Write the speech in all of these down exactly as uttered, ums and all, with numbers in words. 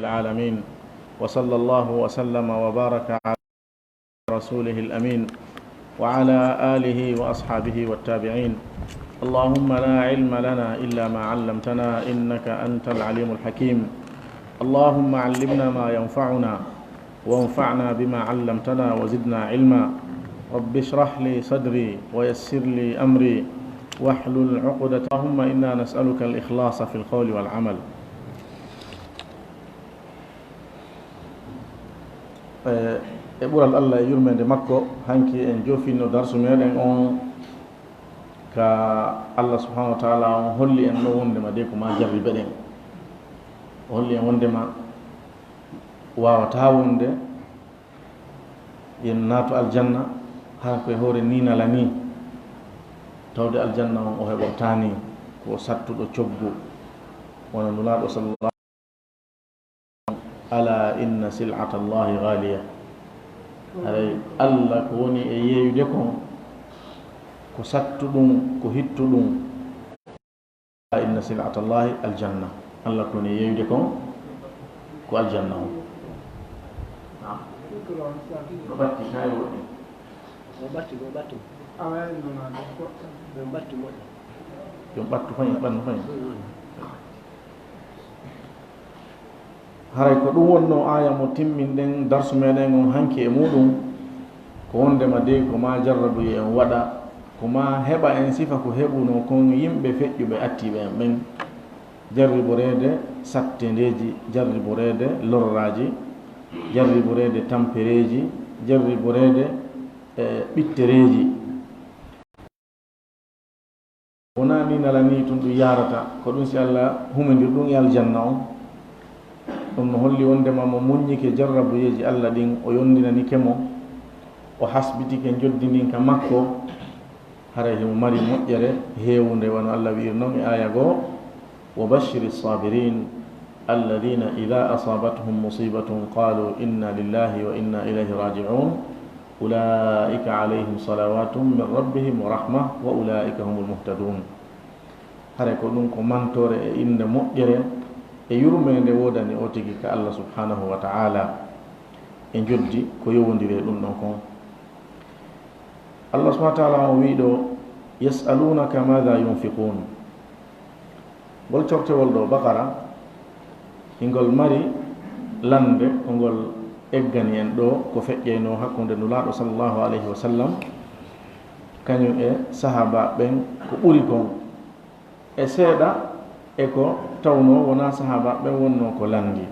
العالمين، وصلى الله وسلم وبارك على رسوله الأمين، وعلى آله وأصحابه والتابعين. اللهم لا علم لنا إلا ما علمتنا، إنك أنت العليم الحكيم. اللهم علمنا ما ينفعنا، وانفعنا بما علمتنا، وزدنا علما. رب اشرح لي صدري، ويسر لي أمري، واحلل عقدة. اللهم إنا نسألك الإخلاص في القول والعمل. E, e ɓural Allah e yurmeende makko, hanki en joofinno darsu meɗen on ka Allah subhanahu wa ta'ala on holli en ɗo wondema de ko ma jarribe ɗen. O holli en wondema wawata wonde yen naatu aljanna, hara ko e hoore ni nala ni, tawde aljanna on o heɓortani, ko sattuɗo coggu, wona Nulaaɗo sallallahu. Ala inna sil'ata Allahi ghaliya. Haray Allah ko woni e yeeyude kon, ko sattuɗum, ko hittuɗum. Ala inna sil'ata Allahi aljanna. Allah ko woni e yeeyude kon, ko aljanna on. Naam. No ɓatti, kay woɗɗi. O ɓatti, o ɓatti. Awa, no, no, no. Yo ɓattu moƴƴa. Yo ɓattu fayin, ɓannu fayin. Haray ko ɗum wonnoo aaya mo timminɗen darsu meɗen on hanki e muɗum, ko wondema dey ko ma jarrabuye en waɗa, ko ma heɓa en sifa ko heɓunoo kon yimɓe feƴƴuɓe attiiɓe en ɓen, jarriboreede sattendeeji, jarriboreede lorraaji, jarriboreede tampereeji, jarriboreede, eh, ɓittereeji. Wonaa ni nala ni tun ɗum yaarata, ko ɗum si Allah humindir ɗum e aljanna on. Ɗum no holli wondema mo muññike jarrabuyeeji Allah ɗin, o yondinanike mo, o hasbitike njoddi ndin ka makko, haray himo mari moƴƴere heewunde, wano Allah wi'ir non e aaya goo, "Wa bashshiri sabirin, alladhina idha asabathum musibatun qalu inna lillahi wa inna ilayhi raji'un." Ulaa'ika alayhim salawaatun min rabbihim wa rahma wa ulaa'ika humul muhtadun. Hare ko ɗum ko mantoore e innde moƴƴere e yurmeende woodani o tigi ka Allah subhanahu wa ta'ala. E njoddi ko yowondiri e ɗum ɗon kon. Allah subhanahu wa ta'ala o wi'i ɗo, "Yas'alunaka madha yunfiqun." Ngol cortewol ɗo, Baqara, hingol mari lande ko ngol eggani en ɗo ko feƴƴaynoo hakkunde Nulaaɗo sallallahu alayhi wa sallam, kañum e sahaaba ɓen ko ɓuri kon e seeɗa e ko tawnoo wonaa sahaaba ɓen wonnoo ko landi.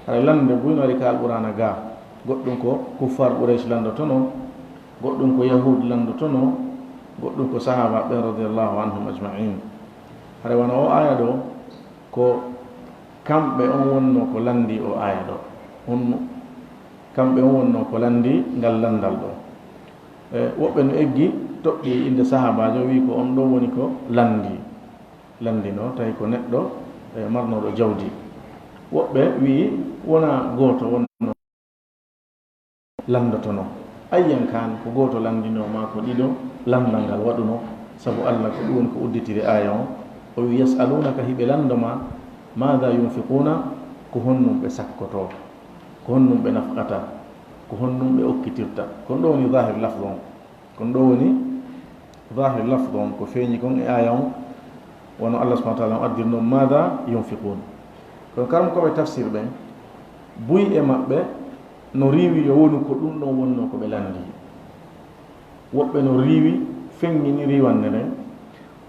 Haray lande buy no ari ka Alqur'aana ga, goɗɗum ko kuffar Quraysh landotonoo, goɗɗum ko Yahuud landotonoo, goɗɗum ko sahaaba ɓen radiyallahu anhum ajma'in. Haray wano o aaya ɗo, ko kamɓe on wonnoo ko landi o aaya ɗo. On, kamɓe on wonnoo ko landi ngal landal ɗo. E, woɓɓe no eggi toɗɗi innde sahaabaajo, wi'i ko on ɗo woni ko landi. Landinoo, tawi ko neɗɗo, e, marnooɗo jawdi. Woɓɓe wi'i wonaa gooto wonnoo landotonoo. Ayyan kaan ko gooto landinoo maa ko ɗiɗo landal ngal waɗunoo, sabu Allah ko ɗum woni ko udditiri aaya on. O wi'i, "Yas'alunaka", hiɓe lando ma, "Madha yunfiquna", ko honɗum ɓe sakkotoo, ko honɗum ɓe nafqata, ko honɗum ɓe okkitirta. Ko ɗum ɗo woni zahir lafz on. Ko ɗum ɗo woni zahir lafz on, ko feeñi kon e aaya on, wano Allah subhanahu wa ta'ala on addirno, "Madha yunfiqun." Kono karamkooɓe tafsir ɓen, buy e maɓɓe no riiwi yo wonu ko ɗum ɗon wonnoo ko ɓe landi. Woɓɓe no riiwi, feŋŋini riiwannde nden.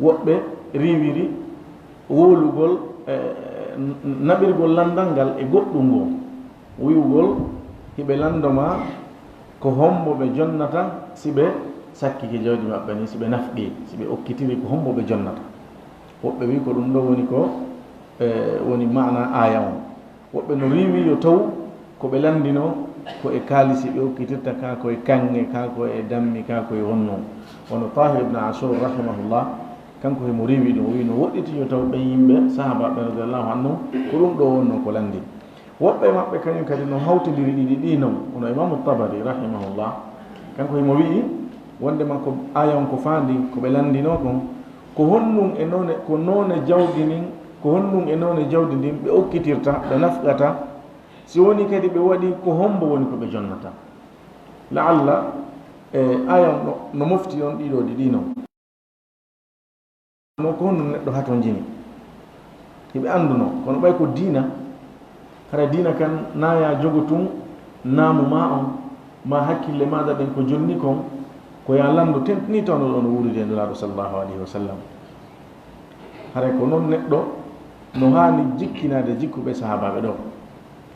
Woɓɓe riiwiri wowlugol, eh, n-, naɓirgol landal ngal e goɗɗum ngoo. Wi'ugol, hiɓe lando ma ko hombo ɓe jonnata si ɓe sakkike jawdi maɓɓe ni, si ɓe nafqi, si ɓe okkitiri, ko hombo ɓe jonnata. Woɓɓe wi'i ko ɗum ɗo woni ko, eh, woni maana aaya on. Woɓɓe no riiwi yo taw ko ɓe landinoo ko e kaalisi ɓe okkitirta, kaa ko e kaŋŋe, kaa ko e dammi, kaa ko e honno. Wano Tahir ibn Ashur rahimahullah, kanko himo riiwi ɗum, o wi'i no woɗɗiti yo taw ɓen yimɓe, sahaaba ɓen radiyallahu anhum, ko ɗum ɗo wonnoo ko landi. Woɓɓe maɓɓe kañum kadi no hawtindiri ɗiɗi ɗi non, kono Imaamu Tabari rahimahullah, kanko himo wi'i wondema ko aaya on ko faandi ko ɓe landinoo kon, ko honɗum e noone, ko noone jawdi ndin, Ko honɗum e noone jawdi ndin ɓe okkitirta, ɓe nafqata? Si woni kadi ɓe waɗi, ko hombo woni ko ɓe jonnata? La'alla, e, aya on no, no mofti on ɗiɗo ɗi ɗi non. No ko honɗum neɗɗo hatonjini? Hiɓe annduno, kono ɓay ko diina, hara diina kan naya jogo tun naamu ma on, ma hakkille maɗa ɗen ko jonni kon, ko ya lanndo tentini tawno ɗo no wuuridi e Nulaaɗo sallallahu alayhi wa sallam. Haray ko non neɗɗo no haani jikkinaade jikku ɓe sahaabaaɓe ɗo.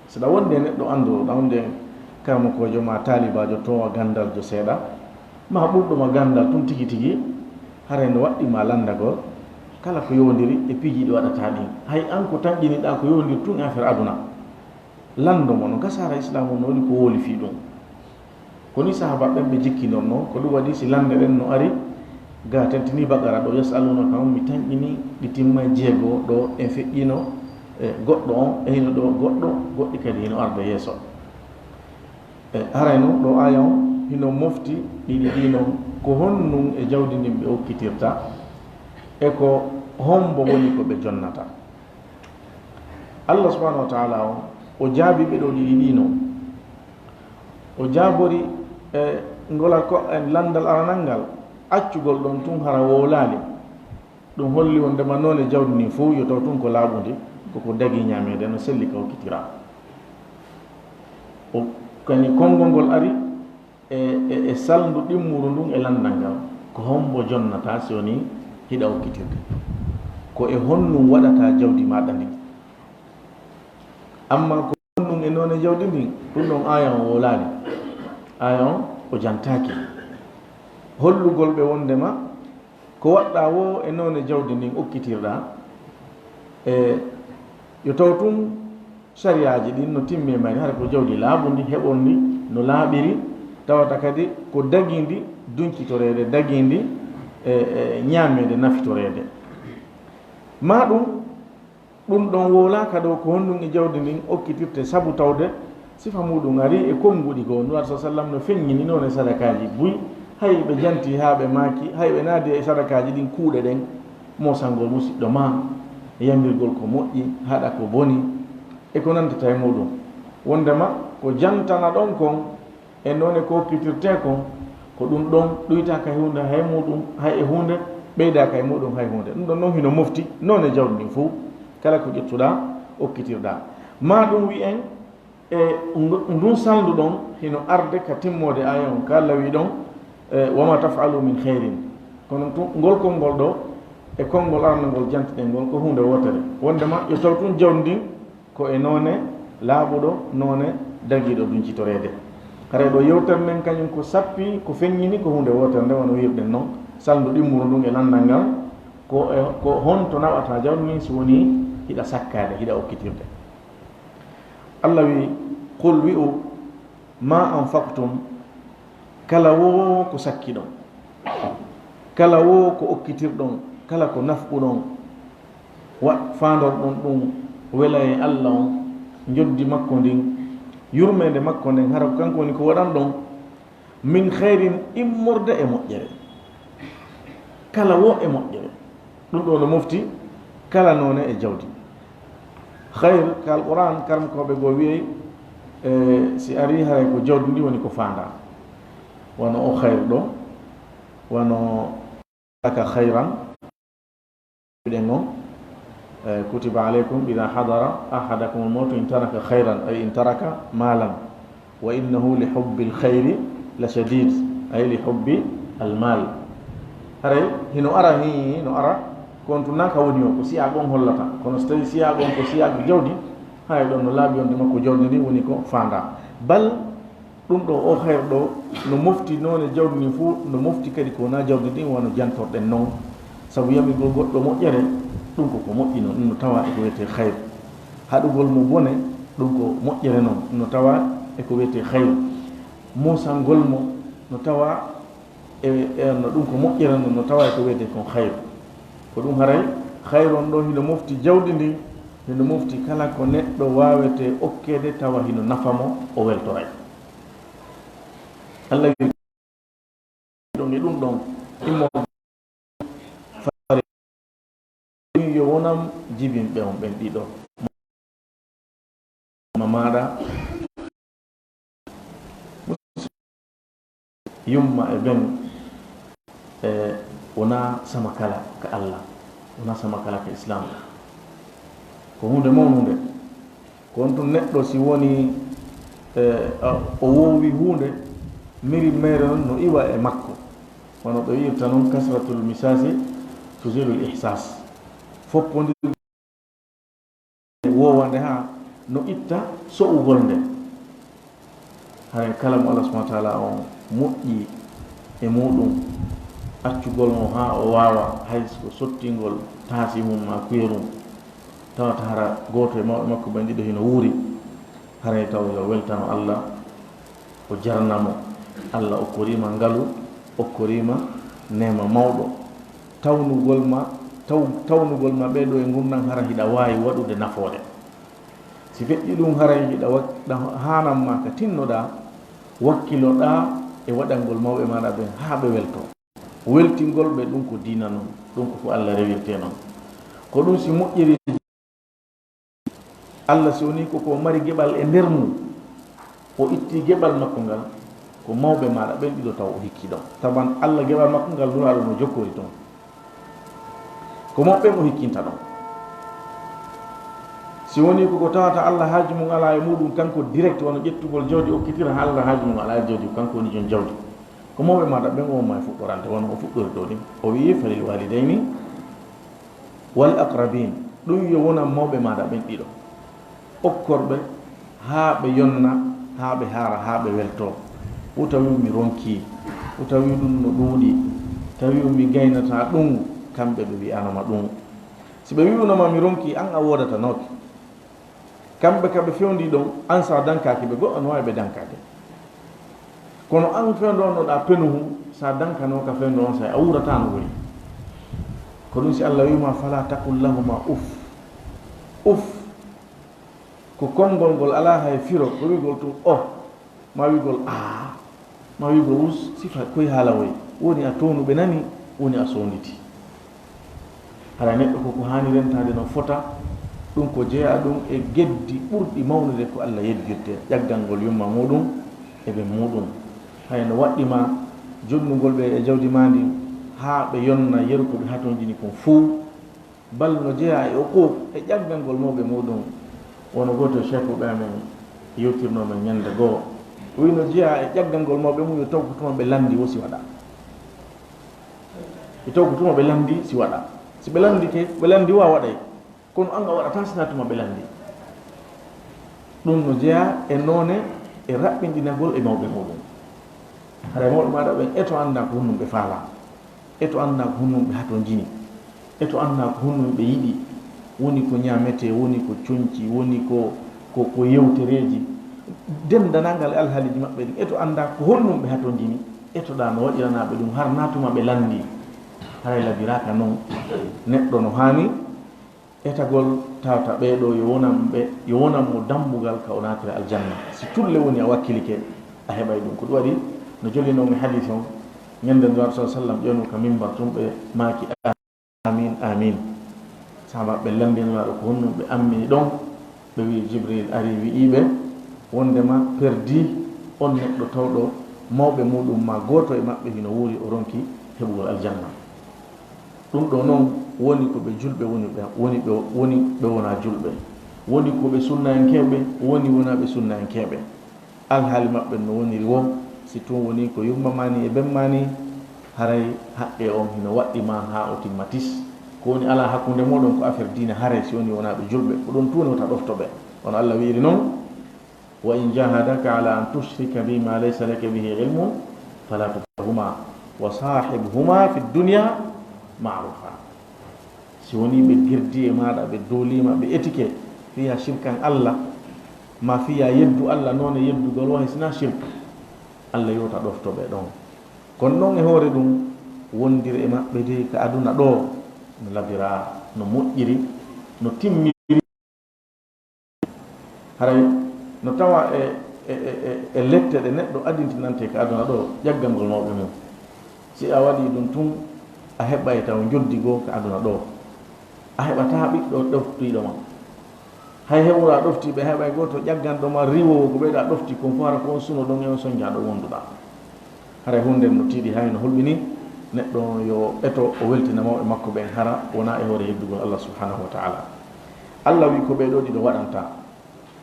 Saɗa wonde neɗɗo annduɗo, ɗa wonde karamokoojo ma taalibaajo towa ganndaljo seeɗa, ma ɓurɗo ma ganndal tun tigi tigi, haray no waɗɗi ma lanndagol kala ko yowondiri e piiji ɗi waɗata ɗin. Hay an ko tanƴiniɗaa ko yowondiri tun e affaire aduna. Lanndo mo no gasa hara Islaamu no waɗi ko wooli fii ɗum. Ko ni sahaaba ɓen ɓe jikkinorno, ko ɗum waɗi si lannde ɗen no ari, ga tentini Baqara ɗo, "Yas'alunaka" on, mi tanƴini ɗi timma jeego ɗo en feƴƴino, e, goɗɗo on, e hino ɗo goɗɗo, goɗɗi kadi hino arda yeeso. E, haray non ɗo aya on hino mofti ɗiɗi ɗi non, ko honɗum e jawdi ndin ɓe okkitirta, e ko hombo woni ko ɓe jonnata? Allah subhanahu wa ta'ala on, o jaabi ɓe ɗo ɗiɗi ɗi non. O jaabori, e, ngolal ko en lanndal aranal ngal, accugol ɗon tun hara wowlaali. Ɗum holli wondema noone jawdi ndin fow yo taw tun ko laaɓundi, ko ko dagi ñaameede no selli ka okkitira. O kani konngol ngol ari e, e, e salndu ɗimmuru ndun e lanndal ngal. Ko hombo jonnata si woni hiɗa okkitirde? Ko e honɗum waɗata jawdi maɗa ndin? Amma ko honɗum e noone jawdi ndin, ɗum ɗon aya on wowlaali. Aya on o jantaaki. Hollugol ɓe wondema ko waɗɗa wo e noone jawdi ndin okkitirɗa, e yo taw tun sariyaaji ɗin no timmi e mayri, hara ko jawdi laaɓundi, heɓorndi no laaɓiri, tawata kadi ko dagindi duncitoreede, dagindi, e, e, ñaameede, nafitoreede. Ma ɗum, ɗum ɗon wowlaaka ɗo, ko honɗum e jawdi ndin okkitirte, sabu tawde sifa muɗum ari e konnguɗi goo. Nulaaɗo sa sallam no feññini noone sadakaaji buy, hay ɓe janti haa ɓe maaki, hay ɓe naadi e sadakaaji ɗin kuuɗe ɗen, moosangol musiɗɗo ma, yamirgol ko moƴƴi, haɗa ko boni, e ko nantata e muɗum. Wondema ko jantana ɗon kon, e noone ko okkitirtee kon, ko ɗum ɗon ɗuytaaka e huunde hay muɗum, hay e huunde, ɓeydaaka e muɗum hay huunde. Ɗum ɗon non hino mofti noone jawdi ndin fow, kala ko ƴettuɗaa, okkitirɗaa. Ma ɗum wi'en, e ngu-, ndun salndu ɗon hino arde ka timmoode aya on, ka lawi ɗon, e, "Wa ma taf'alu min khairin." Kono tun, ngol konngol ɗo, e konngol aranol ngol jantiɗen ngol, ko huunde wootere. Wondema, yo taw tun jawdi ndin ko e noone laaɓuɗo, noone dagiiɗo duncitoreede. Haray ɗo yewtere nden kañum ko sappi, ko feññini, ko huunde wootere nde, wano wi'irɗen non, salndu ɗimmuru ndun e lanndal ngal, ko e, ko honto naɓata jawdi ndin si woni hiɗa sakkaade, hiɗa okkitirde. Allah wi, "Qul" wi'u, "Ma anfaqtum," kala wo ko sakkiɗon, kala wo ko okkitirɗon, kala ko nafquɗon, wa-, faandorɗon ɗum wela e Allah on, njoddi makko ndin, yurmeende makko nden, hara ko kanko woni ko waɗanɗon, "min khairin", immorde e moƴƴere, kala wo e moƴƴere. Ɗum ɗo no mofti kala noone e jawdi. Khayr ka Alquran, karamkooɓe goo wi'ay, e, si ari haray ko jawdi ndi woni ko faandaa. Wano o khayr ɗo, wano "taraka khayran", ɗen on, e, "kutiba alaykum idha hadara ahadakumul mawtu in taraka khayran", ay in taraka malan. "Wa innahu li hubbil khayri la shadid", ay li hubbi al mal. Haray hino ara, hi-, hino ara, kono tun naa ka woni o, ko siyaago on hollata. Kono so tawi siyaago on ko siyaago jawdi, hay ɗon no laaɓi wonde makko jawdi ndi woni ko faandaa. Bal ɗum ɗo, o khayr ɗo, no mofti noone jawdi ndin fuu, no mofti kadi ko wonaa jawdi ndin, wano jantorɗen non. Sabu yamirgol goɗɗo moƴƴere, ɗum ko ko moƴƴi non, ɗum no tawaa e ko wiyetee khayr. Haɗugol mo bone, ɗum ko moƴƴere non, no tawaa e ko wiyetee khayr. Muusangol mo, no tawaa e, e, no ɗum ko moƴƴere non, no tawaa e ko wiyetee kon khayr. Ko ɗum haray, khayr on ɗo hino mofti jawdi ndin, hino mofti kala ko neɗɗo waawetee okkeede tawa hino nafa mo, o weltoray. Allah wi ɗon e ɗum ɗon, immo fare yo Wonam jibinɓe on ɓen ɗiɗo. Ma maaɗa, yumma e ben, e, wonaa sama kala ka Allah, wonaa sama kala ka Islam. Ko huunde mawnunde. Ko on tun neɗɗo si woni, e, a, o woowi huunde, miri meere on no iwa e makko. Wano ɓe wi'irta non, kasratul misasi tuzilul ihsas. Foppondir woowande haa no itta so'ugol nde. Haray kala mo Allah subhanahu wa ta'ala on moƴƴi e muɗum, accugol mo haa o waawa, hay so sottingol taasi mum maa kuyerum, tawata hara gooto e mawɓe makko ɓen ɗiɗo hino wuuri, haray taw yo weltano Allah, o jarna mo. Allah okkoriima ngalu, okkoriima neema mawɗo. Tawnugol ma, taw-, tawnugol ma ɓee ɗoo e ngurndan hara hiɗa waawi waɗude nafoore. Si feƴƴi ɗum, haray hiɗa wa-, ɗa-, haanan ma ka tinnoɗaa, wakkiloɗaa e waɗangol mawɓe maaɗa ɓen haa ɓe weltoo. Weltingol ɓe, ɗum ko diina non, ɗum ko ko Allah rewirtee non. Ko ɗum si moƴƴiri Allah, si wonii ko ko mari geɓal e nder mum, o ittii geɓal makko ngal, ko mawɓe maaɗa ɓen ɗiɗo taw o hikkii ɗon. Taban Allah geɓal makko ngal, Nulaaɗo no jokkorii ton. Ko mawɓe ɓen o hikkinta ɗon. Si wonii ko ko tawata Allah haaju mum alaa e muɗum, kanko direct, wano ƴettugol jawdi okkitira, Allah haaju mum alaa e jawdi, kanko woni jom jawdi. Ko mawɓe maaɗa ɓen o ma e fuɗɗorante, wano o fuɗɗori ɗoo ni. O wi'i, "Falil walidayni wal aqrabin." Ɗum yo wonan mawɓe maaɗa ɓen ɗiɗo. Okkorɓe haa ɓe yonna, haa ɓe haara, haa ɓe weltoo. Wo tawi mi ronkii, wo tawi ɗum no ɗuuɗi, tawi mi gaynataa ɗum, kamɓe ɓe wi'anoma ɗum. Si ɓe wi'unoma mi ronkii, an a woodatanooke. Kamɓe ka ɓe fewndii ɗon, an sa dankaaki ɓe, goɗɗo no waawi ɓe dankaade. Kono an fewndo on no ɗa penuhu, sa dankanooka fewndo on, say a wuurataa no woni. Ko ɗum si Allah wi'uma, "Fala taqul lahuma uff." Uff. Ko konngol ngol alaa hay firo, ko wi'gol tun "oh", maa wi'gol "aa", maa wi'gol "us", sifa koy haala woy. Woni a toonuɓe nani, woni a soonditi. Hara neɗɗo ko ko haani rentaade no fota, ɗum ko jeyaa ɗum e geddi ɓurɗi mawnude ko Allah yeddirtee, ƴaggal ngol yumma muuɗum e ben muuɗum. Hay no waɗɗi ma jonnugol ɓe e jawdi maa ndin, haa ɓe yonna yeru ko ɓe hatonjini kon fow, bal no jeyaa e uquuq e ƴaggangol mawɓe muuɗum. Wono gooto e sheekuɓe amen yewtirnoo men ñannde goo, o wi'i no jeyaa e ƴaggangol mawɓe mum, yo taw ko tuma ɓe lanndi wo si waɗa. Yo taw ko tuma ɓe lanndi si waɗa. Si ɓe lanndike, ɓe lanndi wo a waɗay. Kono an a waɗataa sinaa tuma ɓe lanndi. Ɗum no jeyaa e noone e raɓɓinɗinagol e mawɓe muuɗum. Haray mawɓe maaɗa ɓen, eto annda ko honɗum ɓe faalaa. Eto annda ko honɗum ɓe hatonjini. Eto annda ko honɗum ɓe yiɗi. Woni ko ñaametee, woni ko conci, woni ko, ko, ko yewtereeji. Denndanangal e alhaaliiji maɓɓe ɗin. Eto annda ko honɗum ɓe hatonjini. Etoɗaa no waɗiranaa ɓe ɗum, har naa tuma ɓe lanndi. Haray labiraaka non. Neɗɗo no haani etagol tawata ɓee ɗoo yo wonan ɓe, yo wonan mo dambugal ka o naatira aljanna. Si tulle woni a wakkilike, a heɓay ɗum. Ko ɗum waɗi no jollinoo mi hadiis on, ñande Nulaaɗo sallallaahu alayhi wa sallam ƴeewno ka mimbar tun, ɓe maaki, "Amin, amin." Sahaabaaɓe ɓe lanndi Nulaaɗo ko honɗum ɓe ammini ɗon, ɓe wi'i, Jibril ari wi'i ɓe wondema perdi on neɗɗo tawɗo mawɓe muuɗum maa gooto e maɓɓe hino wuuri, o ronki heɓugol aljanna. Ɗum ɗoo non woni ko ɓe julɓe, woni ɓe, woni ɓe, woni ɓe wonaa julɓe, woni ko ɓe sunnayankeeɓe, woni wonaa ɓe sunnayankeeɓe. Alhaali maɓɓe no woniri woo, si tun wonii ko yumma maa nii e ben maa nii, haray haqqee on hino waɗɗi maa haa o timma tis. Ko woni alaa hakkunde mooɗon ko affaire diina, haray si wonii wonaa ɓe julɓe, ko ɗon tun woni wota ɗofto ɓe. Wano Allah wi'iri non, "Wa in jahadaka ala an tushrika bi ma laysa laka bihi ilmun fala tuti'huma wa sahibhuma fid dunya ma'rufa." Si wonii ɓe girdii e maaɗa, ɓe dooliima, ɓe etike, fiyaa shirkan Allah, maa fiyaa yeddu Allah, noone yeddugol woo hay sinaa shirk, Allah yo wota ɗofto ɓe ɗon. Kono non e hoore ɗum, wondir e maɓɓe dey ka aduna ɗoo, no labiraa, no moƴƴiri, no timmiri. Haray no tawaa e, e, e, e, e lette ɗe neɗɗo adintinantee ka aduna ɗoo, ƴaggangol mawɓe mum. Si a waɗii ɗum tun, a heɓay taw njoddi goo ka aduna ɗoo. A heɓataa ɓiɗɗo ɗoftiiɗo ma. Hay heɓuɗaa ɗoftiiɓe, heɓay gooto ƴagganɗo ma riiwoowo ko ɓeyɗaa ɗofti kon fof, hara ko on suno ɗon e on sonjaaɗo wonduɗaa. Haray huunde no tiiɗi, hay no hulɓini neɗɗo on yo eto o weltina mawɓe makko ɓen, hara wonaa e hoore yeddugol Allah subhanahu wa ta'ala. Allah wi ko ɓee ɗoo ɗiɗo waɗanta.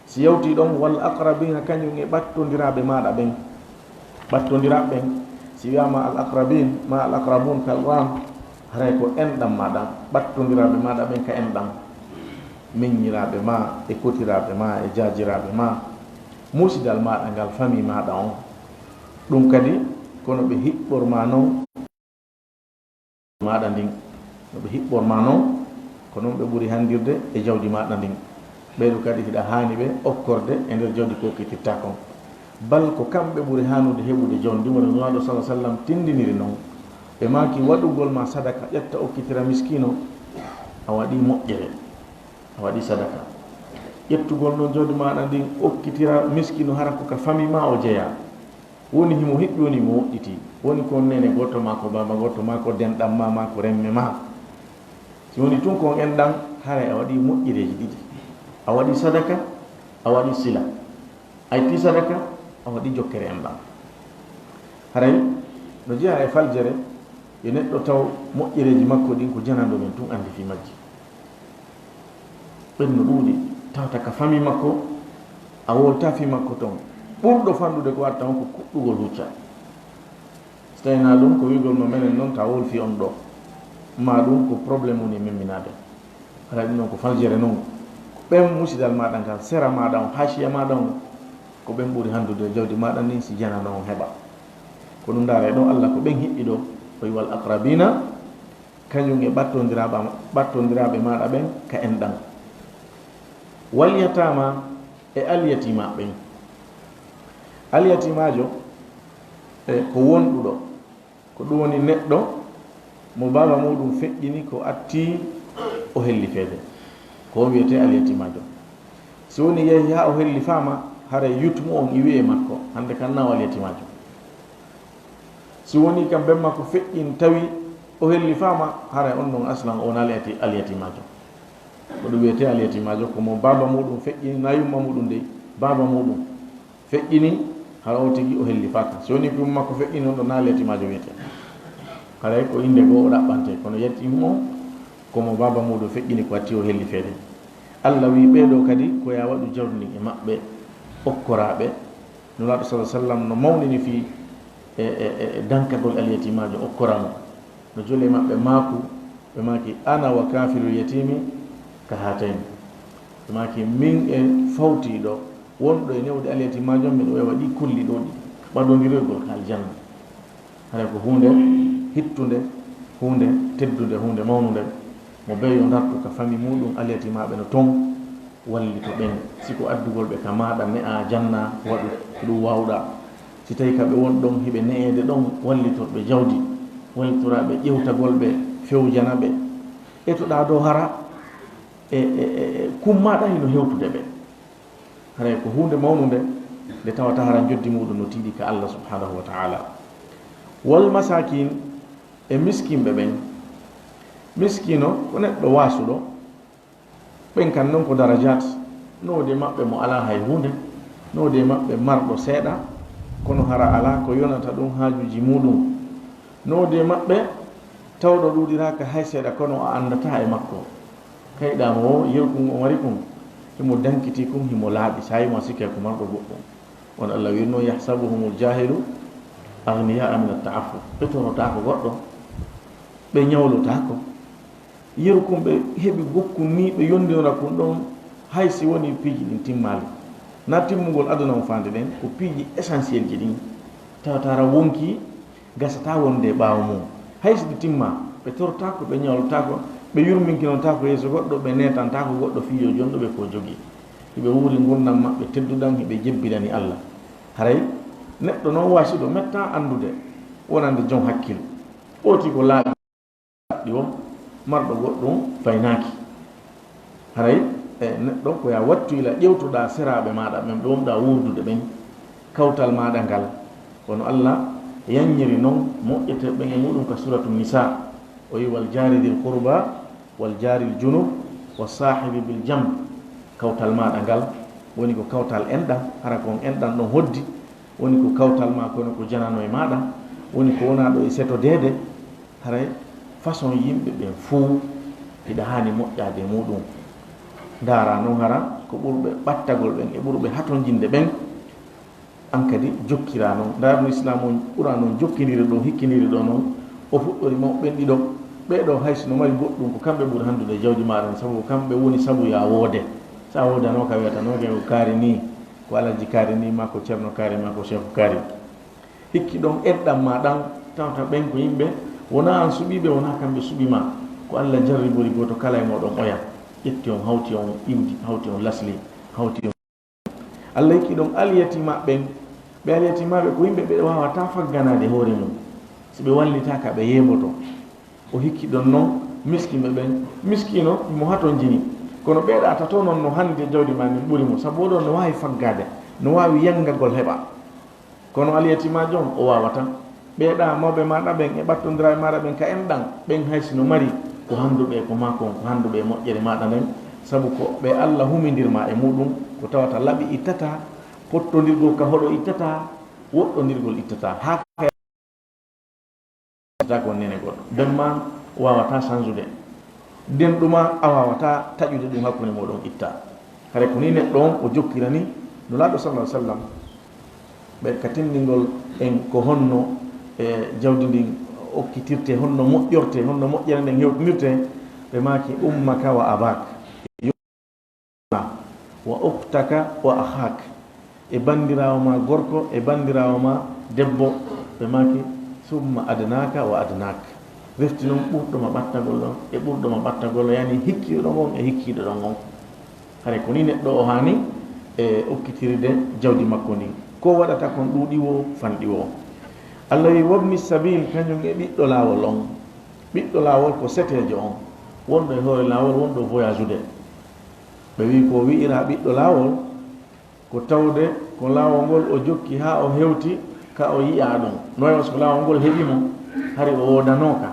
Si yawtii ɗon, wal aqrabina, kañum e ɓattondiraaɓe maaɗa ɓen. Ɓattondiraaɓe ɓen, si wiyaama al aqrabin ma al aqrabun kal ram, haray ko enɗam maaɗa, ɓattondiraaɓe maaɗa ɓen ka enɗam. Miññiraaɓe ma e kotiraaɓe ma e jaajiraaɓe ma, muusidal maaɗa ngal, famii maaɗa on. Ɗum kadi, kono ɓe hiɓɓor ma non. Maaɗa ndin. No ɓe hiɓɓor ma non, ko non ɓe ɓuri handirde e jawdi maaɗa ndin. Ɓeeɗo kadi hiɗa haani ɓe okkorde e nder jawdi ko okkitirta kon. Bal ko kamɓe ɓuri haanude heɓude jawdi ndin, wano Nulaaɗo sallallaahu alayhi wa sallam tindiniri non. Ɓe maaki, waɗugol ma sadaka, ƴetta okkitira miskiino, a waɗii moƴƴere, a waɗii sadaka. Ƴettugol non jawdi maaɗa ndin, okkitira miskiino, hara ko ka famii ma o jeyaa. Woni himo hiɓɓi, woni himo woɗɗiti. Woni ko on neene gooto, maa ko baaba gooto, maa ko denɗam maa, maa ko remme maa. Si woni tun ko on enɗam, haray a waɗii moƴƴereeji ɗiɗi. A waɗii sadaka, a waɗii sila. A ittii sadaka, a waɗii jokkere enɗam. Haray no jeyaa e faljere, yo neɗɗo taw moƴƴereeji makko ɗin ko jananɗo men tun anndi fii majji. Ɓen no ɗuuɗi, tawata ka famii makko, a wowltaa fii makko ton. Ɓurɗo fanɗude ko watta on ko kuɗɗugol hucca. Si tawii naa ɗum ko wi'ugol ma menen non, ta wowlu fii on ɗoo. Maa ɗum ko problème woni e memminaade. Haray ɗum non ko faljere non. Ko ɓen musidal maaɗa ngal, sera maaɗa on, haasiya maaɗa on, ko ɓen ɓuri handude e jawdi maaɗa ndin si janano on heɓa. Ko ɗum ndaara e ɗoo, Allah ko ɓen hiɓɓi ɗoo, o wi'i wal aqrabina, kañum e ɓattondiraaɓe, ɓattondiraaɓe maaɗa ɓen ka enɗam. Wal yataama, e alyatimaaɓe ɓen. Alyatimaajo, e ko wonɗuɗo, ko ɗum woni neɗɗo mo baaba muuɗum feƴƴini ko attii o hellifeede, ko on wiyetee alyatimaajo. Si woni yehi haa o hellifaama, haray yutmu on iwi e makko, hannde kan naa o alyatimaajo. Si woni kam ben makko feƴƴin tawi o hellifaama, haray on ɗon aslan o wonaa alyati-, alyatimaajo. Ko ɗum wiyetee alyatimaajo, ko mo baaba muuɗum feƴƴini, naa yumma muuɗum dey, baaba muuɗum feƴƴini, hara o tigi o hellifaaka. Si woni ko yumma makko feƴƴini, on ɗon naa alyatimaajo wiyetee. Haray ko innde goo o ɗaɓɓantee, kono yatiim on ko mo baaba muuɗum feƴƴini ko attii o hellifeede. Allah wi'i ɓee ɗoo kadi ko yo a waɗu jawdi ndin e maɓɓe, okkoraa ɓe. Nulaaɗo sallallaahu alayhi wa sallam no mawnini fii e, e, e, e dankagol alyatimaajo, okkoraa mo. No joli e maɓɓe maaku, ɓe maaki, "Ana wa kaafilul yatiimi ka haatayni." Ɓe maaki, "Min e fawtiiɗo wonɗo e newde alyatimaajo, miɗo wayi wa ɗii kolli ɗoo ɗiɗi, ɓadondiroygol ka aljanna." Haray ko huunde hittunde, huunde teddunde, huunde mawnunde. Mo bee yo ndartu ka fami muuɗum, alyatimaaɓe no ton, wallito ɓen. Si ko addugol ɓe ka maaɗa ne'aa, jannaa, waɗu ko ɗum waawɗaa. Si tawii ka ɓe won ɗon, hiɓe ne'eede ɗon, wallitor ɓe jawdi, wallitora ɓe ƴewtagol ɓe, fewjana ɓe. Etoɗaa dow hara e, e, e, e kum maaɗa hino hewtude ɓe. Haray ko huunde mawnunde nde tawata hara njoddi muuɗum no tiiɗi ka Allah subhanahu wa ta'ala. Wal masakin, e miskinɓe ɓen. Miskino ko neɗɗo waasuɗo, ɓen kan non ko darajaat, no woodi e maɓɓe mo alaa hay huunde, no woodi e maɓɓe marɗo seeɗa, kono hara alaa ko yonata ɗum haajuuji muuɗum, no woodi e maɓɓe tawɗo ɗuuɗiraaka hay seeɗa, kono a anndataa e makko. Kayɗaa mo woo, yeru kun o mari kun, himo dankitii kun, himo laaɓi, saa'i mo a sikkay ko marɗo goɗɗum. Wano Allah wi'irnoo, "Yahsabuhumul jaahilu aghniyaa mina ta'affuf." Ɓe torotaako goɗɗo, ɓe ɲawlotaako. Yeru kun ɓe heɓi gokkun nii, ɓe yondinora kun ɗon, hay si woni piiji ɗin timmaali. Na timmugol aduna on faande ɗen, ko piiji essentiel ji ɗin. Tawata hara wonkii, gasataa wonde e ɓaawo mum. Hay si ɗi timmaa, ɓe torotaako, ɓe ɲawlotaako, ɓe yurminkinotaako yeeso goɗɗo, ɓe neetantaako goɗɗo fii yo jonɗo ɓe ko jogii. Hiɓe wuuri ngurndan maɓɓe tedduɗan, hiɓe jebbirani Allah. Haray neɗɗo non waasuɗo mettaa anndude wonande jom hakkil. Ɓooti ko laaɓi ɗi won, marɗo goɗɗum faynaaki. Haray, e, neɗɗo ko yo a wattu ila ƴewtoɗaa seraaɓe maaɗa ɓen ɓe wonɗaa wuurdude ɓen, kawtal maaɗa ngal. Kono Allah yanñiri non moƴƴeteeɓe ɓen e muuɗum ka Suuratu Nisaa, o wi'i, "Wal jaari dil qurba Wal jaaril junub, wa saahibi bil jamb. Kawtal maaɗa ngal, woni ko kawtal enɗan, hara ko on enɗan ɗon hoddi, woni ko kawtal ma, kono ko janano e maaɗa, woni ko wonaaɗo e setodeede, haray façon yimɓe ɓen fow hiɗa haani moƴƴaade e muɗum. Ndaara non hara ko ɓurɓe ɓattagol ɓen e ɓurɓe hatonjinde ɓen, an kadi jokkiraa non. Ndaar no Islaam on ɓuraa non jokkindiri ɗoo, hikkindiri ɗoo non, o fuɗɗori mawɓe ɓen ɗiɗo. Ɓee ɗoo hay si no mari goɗɗum, ko kamɓe ɓuri hanndude e jawdi maaɗa, sabu ko kamɓe woni sabu yo a woode. So a woodanooka, wiyata non ko kaari nii, ko Alhaji kaari nii, maa ko Ceerno kaari, maa ko Seeku kaari. Hikki ɗon enɗan maa ɗan, tawata ɓen ko yimɓe, wonaa an suɓii ɓe, wonaa kamɓe suɓii ma. Ko Alla jarribori gooto kala e mooɗon oya. Ƴetti on, hawti on iwdi, hawti on lasli, hawti on. Alla hikki ɗon alyatiimaaɓe ɓen. Ɓe alyatiimaaɓe ko yimɓe ɓe waawataa fagganaade hoore mum. Si ɓe wallitaaka, ɓe yeeboto. O hikki ɗon non miskiinɓe ɓen. Miskiino, himo hatonjini. Kono ɓee ɗaa tato non no hannde jawdi maa ndin ɓuri mo. Sabu o ɗon no waawi faggaade, no waawi yanngagol heɓa. Kono alyatiimaajo on, o waawataa. Ɓee ɗaa mawɓe maaɗa ɓen e ɓattondiraaɓe maaɗa ɓen ka enɗan, ɓen hay si no mari ko hannduɓe e ko maa kon, ko hannduɓe e moƴƴere maaɗa nden, sabu ko ɓe Alla humindir maa e muɗum, ko tawata laɓi ittataa, pottondirgol ka hoɗo ittataa, woɗɗondirgol ittataa. Haa ka ittataa ko nene goɗɗo. Nden maa waawataa sansude. Nden ɗuma a waawataa taƴude ɗum hakkunde mooɗon itta. Hare ko nii neɗɗo on o jokkira ni Nulaaɗo sallallahu alaihi wasallam. Ɓe ka tindingol en ko honno e jawdi ndin okkitirte, honno moƴƴorte, honno moƴƴere nden hewtinirte, ɓe maaki: "Ummaka wa abak." Wa ukhtaka wa akhak, e banndiraawo ma gorko, e banndiraawo ma debbo, ɓe maaki: "Summa adnaka wa adnak." Refti non ɓurɗo ma ɓattagol ɗon, e ɓurɗo ma ɓattagol ɗon, yani hikkiiɗo ɗon on, e hikkiiɗo ɗon on. Hare ko ni neɗɗo o haani e okkitirde jawdi makko ndin. Ko waɗata kon ɗuuɗi wo, fanɗi wo. Allah wi: "Wabni sabil", kañum e ɓiɗɗo laawol on. Ɓiɗɗo laawol ko seteejo on, wonɗo e hoore laawol, wonɗo voyage ude. Ɓe wi ko wi'ira ɓiɗɗo laawol, ko tawde ko laawol ngol o jokki haa o hewti ka o yi'aa ɗum. No wayi so laawol ngol heɓi mo, hari o woodanooka.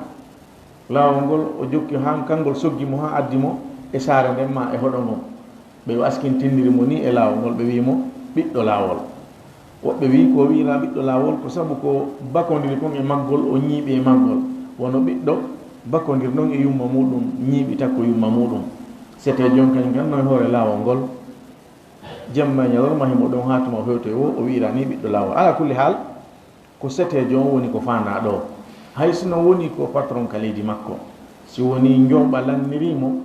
Laawol ngol o jokki haa kangol soggi mo haa addi mo e saare nden maa e hoɗo ngon. Ɓe askintindiri mo ni e laawol ngol, ɓe wi mo ɓiɗɗo laawol. Woɓɓe wi ko wi'ira ɓiɗɗo laawol ko sabu ko bakondiri kon e maggol, o ñiiɓi e maggol. Wano ɓiɗɗo bakondir non e yumma muɗum, ñiiɓi takko yumma muɗum. Seteejo on kañum kan no e hoore laawol ngol. Jemma e ñalorma himo ɗon haa tuma o hewtoy wo, o wi'ira ni ɓiɗɗo laawol. Ala kulli haal, ko seteejo on woni ko faandaa ɗoo. Hay si no woni ko patron ka leydi makko, si woni njoɓa lanniri mo,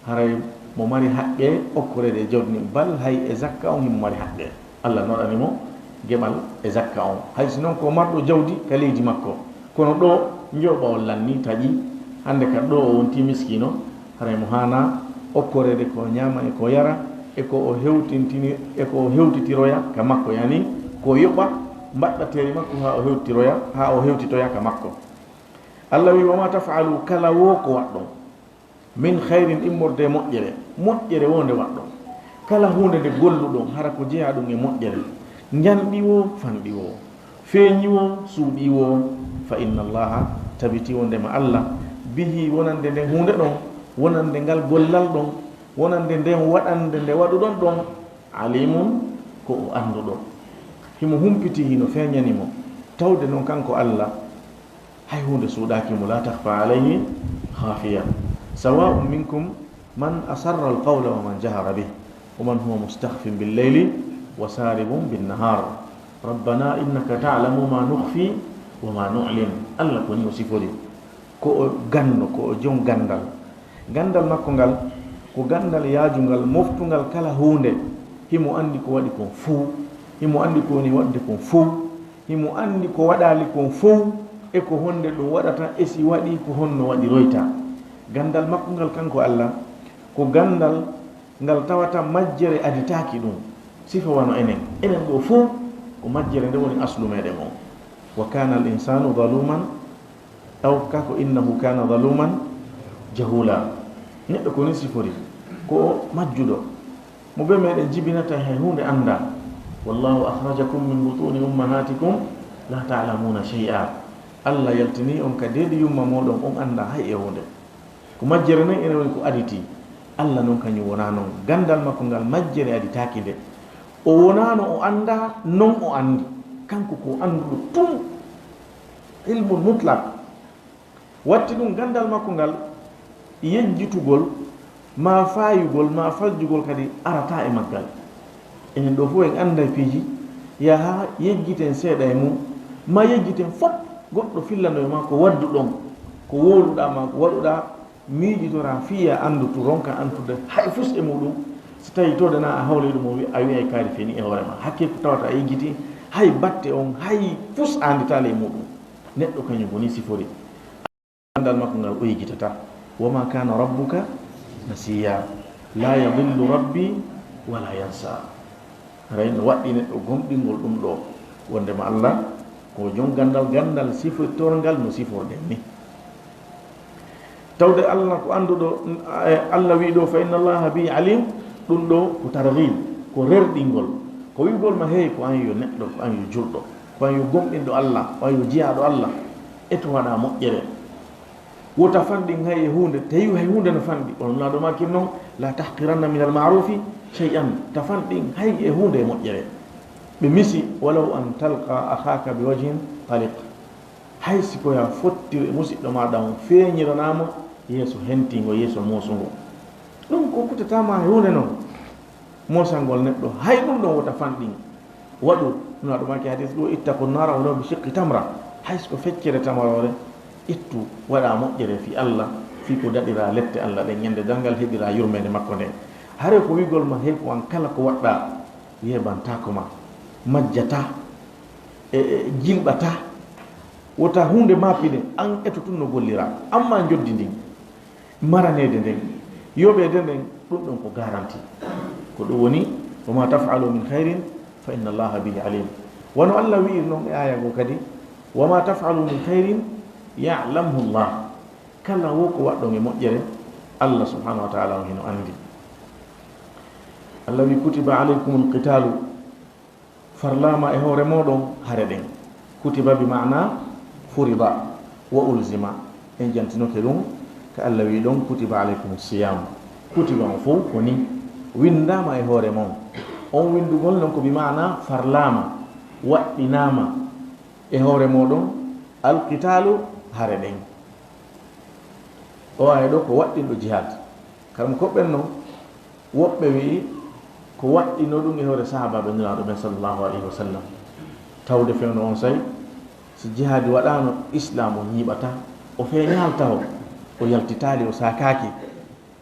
haray mo mari haqqe okkoreede e jawdi ndin, bal hay e zakka on himo mari haqqe. Allah no waɗani mo geɓal e zakka on. Hay si non ko marɗo jawdi ka leydi makko, kono ɗoo njoɓa on lanni taƴi, hannde ka ɗoo o wonti miskiino, haray mo haanaa okkoreede ko o ñaama e ko o yara, e ko o hewtintini, e ko o hewtitiroya ka makko, yani ko o yoɓa mbaɗɗateeri makko haa o hewtitiroya, haa o hewtitoya ka makko. Allah wi: "Wa ma taf'alu", kala wo ko waɗɗon, "min khairin", immorde e moƴƴere, moƴƴere wo nde waɗɗon, kala huunde nde golluɗon, hara ko jeyaa ɗum e moƴƴere, njanɗi wo, fanɗi wo, feeñi wo, suuɗi wo, fa inna Allaha, tabiti wondema Allah, bihi, wonande nden huunde ɗon, wonande ngal gollal ɗon, wonande nden waɗande nde waɗuɗon ɗon, alimun, ko o annduɗo. Himo humpiti, hino feeñani mo, tawde non kanko Allah, hay huunde suuɗaaki mo, la takhfa alayhi khafiya. Sawa'un minkum man asarra al-qawla wa man jahara bih, wa man huwa mustakhfin bil-layli wa saribun bin-nahar. Rabbana innaka ta'lamu ma nukhfi wa ma nu'lin. Allah ko ni o sifori. Ko o ganndo, ko o jom ganndal. Ganndal makko ngal, ko ganndal yaajungal, moftungal kala huunde. Himo anndi ko waɗi kon fow. Himo anndi ko woni waɗde kon fow. Himo anndi ko waɗaali kon fow, e ko honde ɗum waɗata, e si waɗii, ko honno waɗiroyta. Ganndal makko ngal, kanko Allah, ko ganndal ngal tawata majjere aditaaki ɗum. Sifa wano enen. Enen ɗoo fow, ko majjere nde woni aslu meɗen on. Wa kana al insanu zaluman, aw ka ko innahu kana zaluman jahula. Neɗɗo ko ni sifori, ko o majjuɗo. Mo be meɗen jibinata hay huunde annda. Wallahu akhrajakum min butuni ummahatikum la ta'lamuna shay'a. Allah yaltini on ka deedi yumma moɗon, on annda hay e huunde. Ko majjere noon ene woni ko aditi. Allah noon kañum wonaa noon. Ganndal makko ngal majjere aditaaki nde. O wonaano o anndaa, noon o anndi. Kanko ko annduɗo tun. Ilmun mutlaq. Watti ɗum ganndal makko ngal, yejjitugol, maa faayugol, maa faljugol kadi arata e maggal. Enen ɗo fof en annday piiji, yaha yejjiten seeɗa e mum, maa yejjiten fof, goɗɗo fillano e maa ko wadduɗon, ko wowluɗaa maa ko waɗuɗaa, miijitoraa fiya anndutu, ronka anndude hay fus e muɗum. So tawii tooɗe na a hawlay ɗum o wi-, a wiyay kaari feni e hoore ma. Hakke ko tawata a yejjiti, hay batte on, hay fus a annditaali e muɗum. Neɗɗo kañum woni sifori. Ganndal makko ngal o yejjitata. Wa ma kana rabbuka nasiya. La yadillu rabbi wa la yansa. Haray no waɗɗi neɗɗo gomɗingol ɗum ɗo. Wondema Allah ko jom ganndal, ganndal sifotorngal no siforɗen ni. Tawde Allah ko annduɗo, eh, Allah wi ɗo, "Fa inna Allaha bi alim", ɗum ɗo ko targhib, ko rerɗingol. Ko wi'gol ma, "Hey, ko an yo neɗɗo, ko an yo julɗo, ko an yo gomɗinɗo Allah, ko an yo jiyaaɗo Allah." E to waɗa moƴƴere. Wota fanɗin hay e huunde, tawi hay huunde no fanɗi. On Nulaaɗo maaki noon, "La tahqiranna min al ma'rufi shay'an." Ta fanɗin hay e huunde e moƴƴere. Ɓe misi, "Walaw an talqa akhaka bi wajhin taliq." Hay si ko yaa fottir e musiɗɗo maaɗa on, feeñiranaa mo yeeso hentingo, yeeso moosungo. Ɗum ko kutataama e huunde noon. Moosangol neɗɗo, hay ɗum ɗon wota fanɗin. Waɗu, no waɗu maaki hadis ɗo, "Ittaqu nara walaw bi shiqqi tamra." Hay si ko feccere tamaroore, ittu, waɗa moƴƴere fii Allah, fii ko daɗiraa lette Allah ɗen, ñande darngal heɓiraa yurmeende makko nden. Hare ko wi'gol ma, hey ko an kala ko waɗɗaa, yeebantaako ma, majjataa, e, e, jilɓataa. Wota huunde maapine, an eto tun no golliraa. Amma njoddi ndin, maraneede nden, yoɓeede nden, ɗum ɗon ko garanti. Ko ɗum woni, "Wa ma taf'alu min khairin fa inna Allaha bihi alim." Wano Allah wi'iri non e aya goo kadi, "Wa ma taf'alu min khairin ya'lamhu Allah." Kala wo ko waɗɗon e moƴƴere, Allah subhanahu wa ta'ala on hino anndi. Allah wi, "Kutiba alaykumul qitalu." Farlaama e hoore mooɗon hare ɗen. Kutiba bi maana furida wa ulzima. En jantinoke ɗum ka Allah wi ɗon, "Kutiba alaykum siyam." Kutiba on fof ko ni, winndaama e hoore mon. On winndugol non ko bi maana farlaama, waɗɗinaama e hoore mooɗon alqitaalu hare ɗen. O aya ɗo ko waɗɗinɗo jihad. Karam ko ɓen non, woɓɓe wi'i ko waɗɗino ɗum e hoore sahaabaaɓe Nulaaɗo ɓen sallallahu alayhi wa sallam. Tawde fewndo on say, si jihaadi waɗaano, Islaam o ñiiɓata, o feeñaali taho, o yaltitaali, o saakaaki.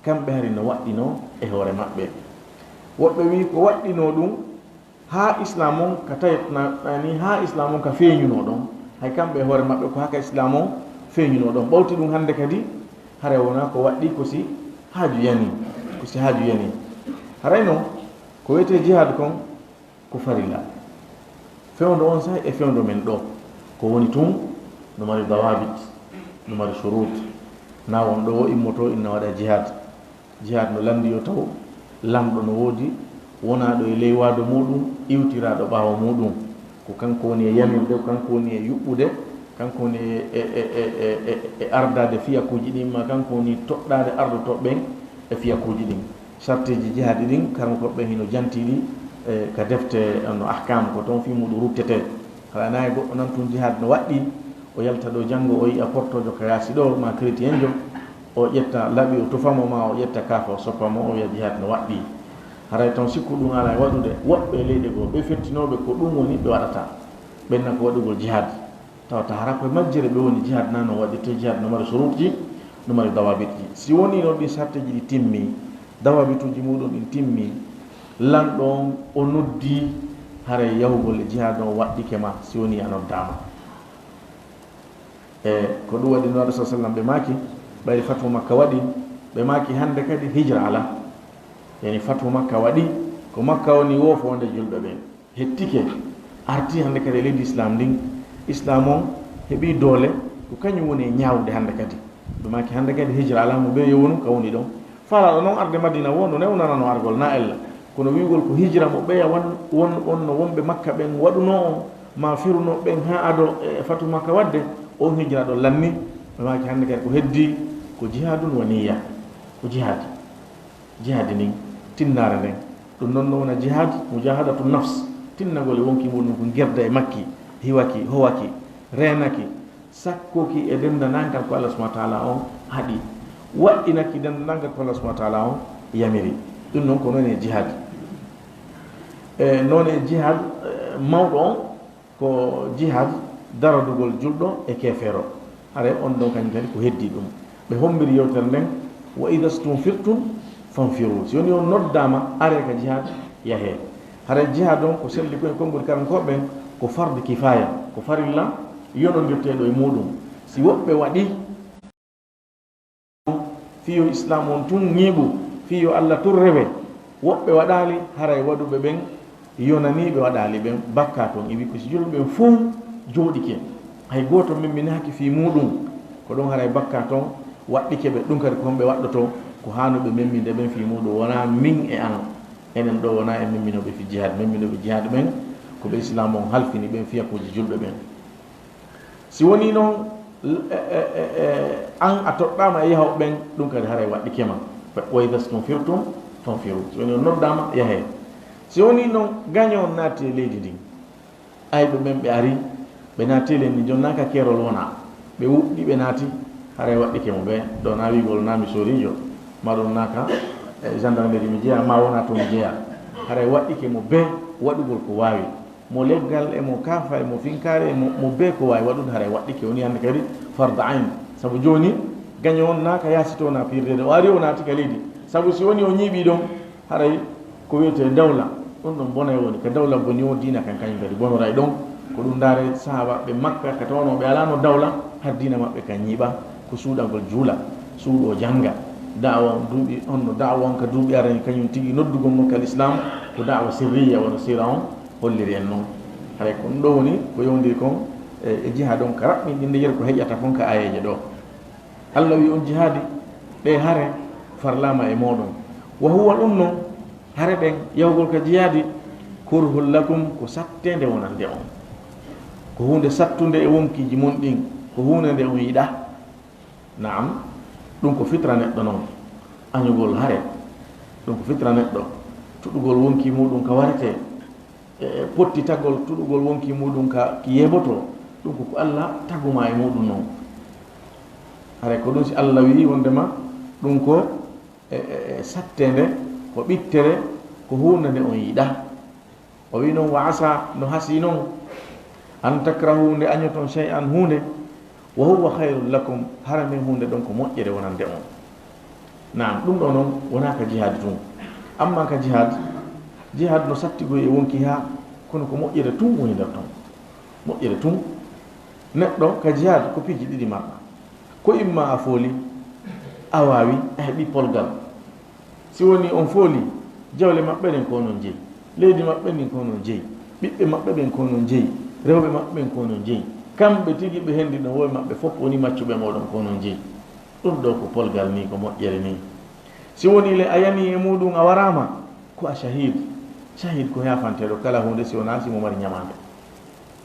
Kamɓe hari no waɗɗino e hoore maɓɓe. Woɓɓe wi'i ko waɗɗino ɗum, haa Islaam on ka tawetnaa ni, haa Islaam on ka feeñunoo ɗon, hay kamɓe e hoore maɓɓe ko haa ka Islaam on feeñunoo ɗon. Ɓawti ɗum hannde kadi, haray wonaa ko waɗɗi ko si haaju yanii, ko si haaju yanii. Haray non, ko wiyetee jihaad kon, ko farilla. Fewndo on saa'i e fewndo men ɗo, ko woni tun, no mari dawaabit, no mari shuruut. Na won ɗo o immotoo, inna waɗa jihaad. Jihaad no lanndi yo taw lanɗo no woodi, wonaaɗo e ley waado muuɗum, iwtiraaɗo ɓaawo muuɗum. Ko kanko woni e yamirde, ko kanko woni e yuɓɓude, kanko woni e, e, e ardaade fiyakuuji ɗin, maa kanko woni toɗɗaade ardotooɓe ɓen e fiyakuuji ɗin. Sarteeji jihaadi ɗin, karamokooɓe ɓen hino jantii ɗi, e, ka defte, no Ahkaam, ko ton fii muuɗum ruttetee. Haray na e goɗɗo nan tun jihaad no waɗɗii, o yalta ɗo janngo, o yi'a portoojo ka yaasi ɗo, maa kretiyeenjo, o ƴetta laɓi, o tufa mo, maa o ƴetta kaafa, o soppa mo, o wi'a jihaad no waɗɗii. Haray ton sikku ɗum alaa e waɗude. Woɓɓe e leyɗe goo, ɓe fettinooɓe ko ɗum woni ɓe waɗata. Ɓen na ko waɗugol jihaad. Tawata hara koye majjere ɓe woni jihaad na no waɗirtee, jihaad no mari suruutji, no mari dawaabitji. Si wonii noon ɗin sarteeji ɗi timmii, dawaabituuji muuɗum ɗin timmii, lanɗo on o noddii, haray yahugol e jihaad on waɗɗike ma, si wonii a noddaama. E ko ɗum waɗi Nulaaɗo sallallaahu alayhi wa sallam ɓe maaki, ɓayri Fathu Makka waɗi, ɓe maaki hannde kadi hijra alaa. Yani Fathu Makka waɗi, ko Makka woni woofoonde julɓe ɓen. Hettike, arti hannde kadi e leydi Islaam ndin. Islaam on heɓi doole, ko kañum woni e ñaawude hannde kadi. Ɓe maaki hannde kadi hijra alaa mo ɓe yowonu ka woni ɗon. Faalaaɗo noon arde Madiina woo no newnanano argol na ella. Kono wi'ugol ko hijra mo ɓeya won, won, wonno wonɓe Makka ɓen waɗunoo on, maa ferunoo ɓen haa ado e Fathu Makka waɗde, on hijra ɗo lanni. Ɓe maaki hannde kadi ko heddii, Ko jihadun wa niyya. Ko jihad. Jihadi nin, tinnaare nden. Ɗum noon no wona jihad, mujahadatu nafs. Tinnagol e wonki muɗum ko gerda e makki, hiwaki, howaki, reenaki, sakkoki e denndanangal ko Allah subhanahu wa taala on haɗi. Waɗɗinaki denndanangal ko Allah subhanahu wa taala on yamiri. Ɗum noon ko noon e jihad. E noon e jihad, e, mawɗo on, ko jihad darodugol julɗo e keefeero. Haray on ɗon kañum kadi ko heddi ɗum. Ɓe hombiri yewtere nden, "Wa idha stunfirtum fanfiru." Si woni on noddaama, aree ka jihad, yahee. Haray jihad on ko selli ko e konngol karankooɓe ɓen, ko fardu kifaya, ko farilla yonondirteeɗo e muɗum. Si woɓɓe waɗi, fii yo Islaam on tun ñiiɓu, fii yo Alla tun rewe. Woɓɓe waɗaali, haray waɗuɓe ɓen yonanii ɓe waɗaali ɓen, bakkaat on iwi. Ko si julɓe ɓen fow jooɗike, hay gooto memminaaki fii muuɗum, ko ɗon haray bakkaat on waɗɗike ɓe. Ɗum kadi ko honɓe waɗɗotoo? Ko haanuɓe memminde ɓen fii muuɗum, wonaa min e an. Enen ɗoo wonaa en memminooɓe fii jihaad. Memminooɓe jihaad ɓen ko ɓe Islaam on halfini ɓen fiyakuuji julɓe ɓen. Si wonii non, e, e, e, e, an a toɗɗaama e yahooɓe ɓen, ɗum kadi haray waɗɗike ma. Wa idha stunfirtum fanfiru. Si wonii on noddaama, yahee. Si wonii non gaño on naati e leydi ndin, ayɓe ɓen ɓe ari, ɓe naati e leydi ndin, jon naa ka keerol wonaa. Ɓe wuɗɗi, ɓe naati, haray waɗɗike mo bee. Ɗoo naa wiigol naa mi sooriijo, maa ɗum naa ka, e, gendarmerie mi jeyaa, maa wonaa toon mi jeyaa. Haray waɗɗike mo bee waɗugol ko waawi. Mo leggal e mo kaafa e mo finkaare e mo, mo bee ko waawi waɗude, haray waɗɗike, woni hannde kadi fardu ayn. Sabu jooni, gaño on naa ka yaasi to, naa piirdeede, o ari o naati ka leydi. Sabu si woni o ñiiɓii ɗon, haray ko wiyetee dawla, ɗum ɗon bonay woni. Ka dawla boni o, diina kan kañum kadi bonoray ɗon. Ko ɗum ndaare sahaabaaɓe Makka ka tawnoo ɓe alaano dawla, har diina maɓɓe kan ñiiɓa, ko suuɗagol juula, suuɗoo jannga. Da'wa on duuɓi, on no da'wa on ka duuɓi arani, kañum tigi noddugol mo ka lislaam, ko da'wa sirriya, wano siira on holliri en non. Haray ko ɗum ɗoo woni ko yowndiri kon e, e jihaad on ka raɓɓinɗinde yeru ko heƴata kon ka aayeeje ɗoo. Alla wi on jihaadi, ɗee hare farlaama e mooɗon. Wa huwa, ɗum non, hare ɗen, yahugol ka jihaadi, kurhun lakum, ko satteende wonande on. Ko huunde sattunde e wonkiiji mon ɗin, ko huunde nde on yiɗaa. Naam, ɗum ko fitra neɗɗo non. Añugol hare, ɗum ko fitra neɗɗo. Tuɗugol wonki muɗum ka waretee, e, e pottitagol tuɗugol wonki muɗum ka ki yeebotoo, ɗum ko ko Alla taguma e muɗum non. Haray ko ɗum si Alla wi'i wondema ɗum ko, e, e, e satteende, ko ɓittere, ko huunde nde on yiɗaa. O wi'i non, "Wa asa, no hasii non, an takrahu, nde añoton, shay'an, huunde, wa huwa khayrun lakum, hara nden huunde ɗon ko moƴƴere wonande on." Naam, ɗum ɗoo non wonaa ka jihaad tun. Ammaa ka jihaad, jihaad no sattigoyi e wonki haa, kono ko moƴƴere tun woni nder ton. Moƴƴere tun. Neɗɗo ka jihaad ko piiji ɗiɗi marɗa. Ko imma a fooli, a waawi, a heɓi polgal. Si woni on fooli, jawle maɓɓe ɗen ko onon jeyi, leydi maɓɓe ndin ko onon jeyi, ɓiɓɓe maɓɓe ɓen ko onon jeyi, rewɓe maɓɓe ɓen ko onon jeyi. Kamɓe tigi ɓe hendi ɗon, woɓɓe maɓɓe fof woni maccuɓe mooɗon, ko onon jeyi. Ɗum ɗoo ko polgal nii, ko moƴƴere nii. Si woni le a yanii e muɗum, a waraama, ko a shahid. Shahid ko yaafanteeɗo kala huunde si wonaa si mo mari ñamaande.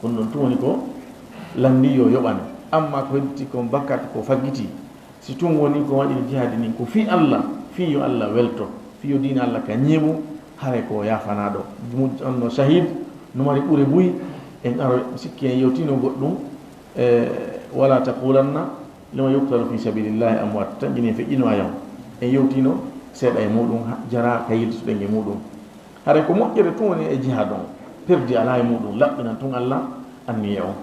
Ko ɗum ɗon tun woni ko lanndii yo yoɓane. Ammaa ko hedditi kon bakkaatu ko faggitii, si tun woni ko waɗi jihaadi ndin ko fii Alla, fii yo Alla welto, fii yo diina Alla ka ñiiɓu, haray ko yaafanaaɗo. Mu-, on no shahid, no mari ɓure buy, en aro sikki en yewtino goɗɗum, e, "Wala taqulanna lima yuqtalu fi sabilillahi amwat." Tan ƴini feƴƴino ayon. En yewtino seeɗa e muɗum, ha-, jara ka yiltuɗen e muɗum. Haray ko moƴƴere tun woni e jihaad on, perdi alaa e muɗum, laɓɓinan tun Alla anniye on.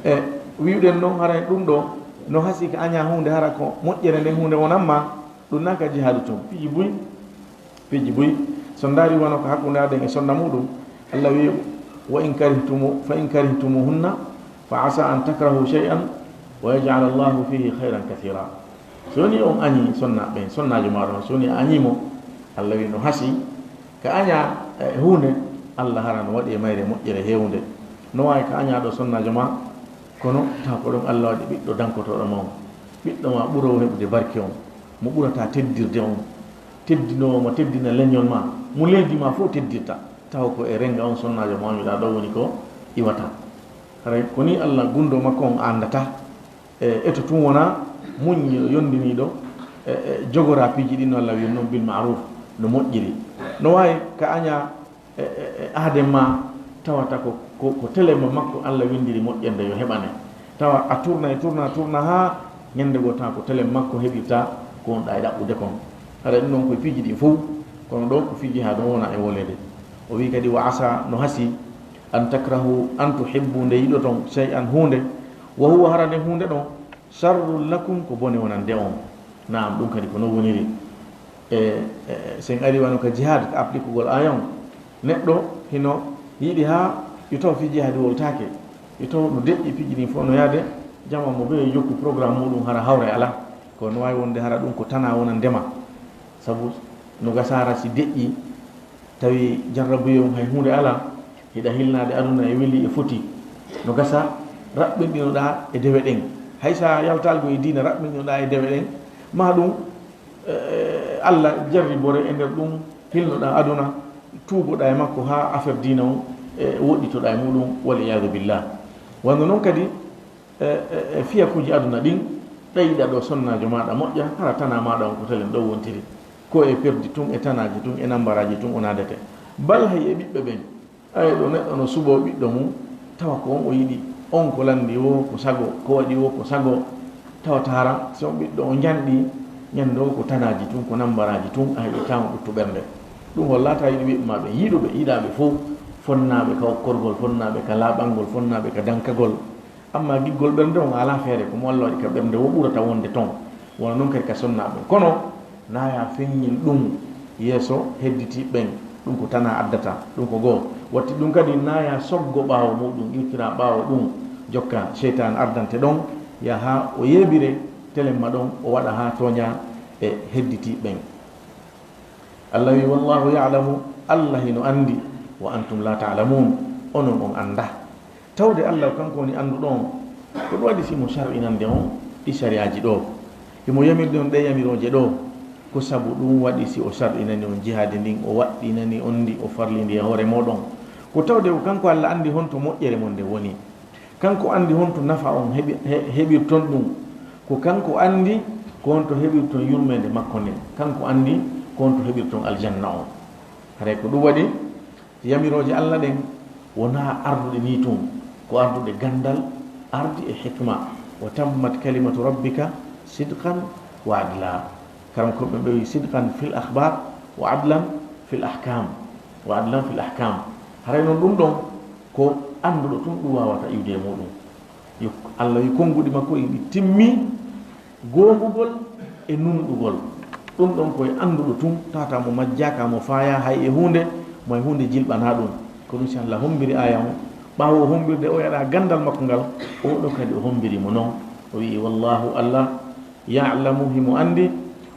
E wi'uɗen non, haray ɗum ɗoo no hasii ka aña huunde, hara ko moƴƴere nden huunde wonan ma, ɗum nan ka jihaadu tun. Piiji buy, piiji buy. So ndaari wano ko hakkunde aɗen e sonna muɗum, Alla wi'i, "Wa in karihtumu, fa in karihtumuhunna, fa asa an takrahu shay'an wa yaj'ala Allahu fihi khayran kathira." So woni on añi sonna ɓen, sonnaajo maaɗa on, so woni a añi mo, Alla wi'i no hasii, ka aña, e, huunde, Alla hara no waɗi e mayre moƴƴere heewunde. No waawi ka aña ɗoo sonnaajo ma, kono taw ko ɗon Alla waɗi ɓiɗɗo dankotooɗo ma on. Ɓiɗɗo ma ɓuroowo heɓude barke on, mo ɓurataa teddirde on, teddinoowo ma, teddina leñol ma, mo leydi ma fof teddirta. Taw ko e renga on sonnaajo ma on ɗaa ɗoo woni ko iwata. Haray ko nii Alla gunndoo makko on anndataa. E, eto tun wona Muñ yondiniiɗo, e, e, jogora piiji ɗin no Allah wiiri non bil ma'ruf, no moƴƴiri. No waawi ka aña, e, e, e aaden ma tawata ko, ko, ko telen ma makko Allah winndiri moƴƴere nde yo heɓane. Tawa a turna e turna, turna haa ñannde goo tawa ko telen makko heɓirta ko wonɗa e ɗaɓɓude kon. Hara ɗum ɗon koye piiji ɗin fow, kono ɗo ko fii jihaad on wona e woleede. O wi'i kadi, "Wa asa, no hasii, an takrahu, an tuhibbu, nde yiɗoton, shay'an, huunde, wa huwa, hara nden huunde ɗon, sharrun lakum, ko bone wonande on." Naam, ɗum kadi ko non woniri. E, e, sen ari wano ka jihaad, ka applikugol aaya on, neɗɗo hino yiɗi haa yo taw fii jihaadi woltaake, yo taw no deƴƴi piiji ɗin fof no yaade, jama mo ɓe jokku programme muɗum hara hawre alaa. Ko no waawi wonde hara ɗum ko tana wonande ma. Sabu no gasa hara si deƴƴi, tawi jarrabuye on hay huunde alaa, hiɗa hilnaade aduna e weli e foti. No gasa raɓɓinɗinoɗaa e dewe ɗen. Hay sa yaltaalgo e diina raɓɓinɗinoɗaa e dewe ɗen, ma ɗum, eh, Allah jarribore e nder ɗum, hilnoɗaa aduna, tuuboɗaa e makko haa affaire diina on, e woɗɗitoɗaa e muɗum, wal iyaadu billah. Wano non kadi, e, e, e fiyakuuji aduna ɗin, ɗayiɗa ɗo sonnaajo maaɗa moƴƴa, hara tana maaɗa on ko telen ɗo wontiri. Ko e perdi tun, e tanaaji tun, e nambaraaji tun o naadete. Bal hay e ɓiɓɓe ɓen, ay ɗo neɗɗo no suɓoo ɓiɗɗo mum, tawa ko on o yiɗi, on ko lanndi woo ko sago, ko waɗi woo ko sago, tawa taara si on ɓiɗɗo o njanɗi, ñande o ko tanaaji tun, ko nambaraaji tun, a heɓi tawon ɓuttu ɓernde. Ɗum hollata yiɗi ɓiɓɓe ma ɓen, yiɗuɓe, yiɗaaɓe fow, fonnaaɓe ka okkorgol, fonnaaɓe ka laaɓangol, fonnaaɓe ka dankagol. Amma giggol ɓernde on alaa feere, ko mo Allah waɗi ka ɓernde wo ɓurata wonde ton. Wona non kadi ka sonnaaɓe ɓen. Kono naaya feññin ɗum yeeso hedditi ɓen, ɗum ko tana addata, ɗum ko goo. Watti ɗum kadi naaya soggo ɓaawo muɗum, iwtira ɓaawo ɗum, jokka seytaane ardante ɗon, yaha o yeebire telemma ɗon, o waɗa haa tooña e hedditi ɓen. Allah wi, "Wallahu ya'lamu," Allah hino anndi, "wa antum la ta'lamun," onon on annda. Tawde Allah kanko woni annduɗo on, ko ɗum waɗi si mo shar'inande on ɗi sariyaaji ɗo, himo yamirde on ɗe yamirooje ɗo, ko sabu ɗum waɗi si o shar'inani on jihaadi ndin, o waɗɗinani on ndi, o farlindi e hoore mooɗon. Ko tawde ko kanko Allah anndi honto moƴƴere mon nde woni. Kanko anndi honto nafa on heɓi-, he-, heɓirton ɗum. Ko kanko anndi ko honto heɓirton yurmeende makko nden. Kanko anndi ko honto heɓirton aljanna on. Haray ko ɗum waɗi yamirooje Allah ɗen wonaa arduɗe nii tun, ko arduɗe ganndal, ardi e hikma. "Wa tammat kalimatu rabbika sidqan wa adla." Karam ko ɓe mbawi sidqan fil akhbar wa adlan fil ahkam. Wa adlan fil ahkam. Haray non ɗum ɗon ko annduɗo tun ɗum waawata iwde e muɗum. Yo Allah wi konnguɗi makko ɗin ɗi timmi goongugol e nunɗugol. Ɗum ɗon ko e annduɗo tun, tawata mo majjaaka, mo faaya hay e huunde, mo e huunde jilɓanaa ɗum. Ko ɗum si Allah hommbiri aaya on, ɓaawo o hommbirde o yaɗa ganndal makko ngal, o ɗo kadi o hommbiri mo non. O wi'i, "Wallahu Allah, ya'lamu, himo anndi,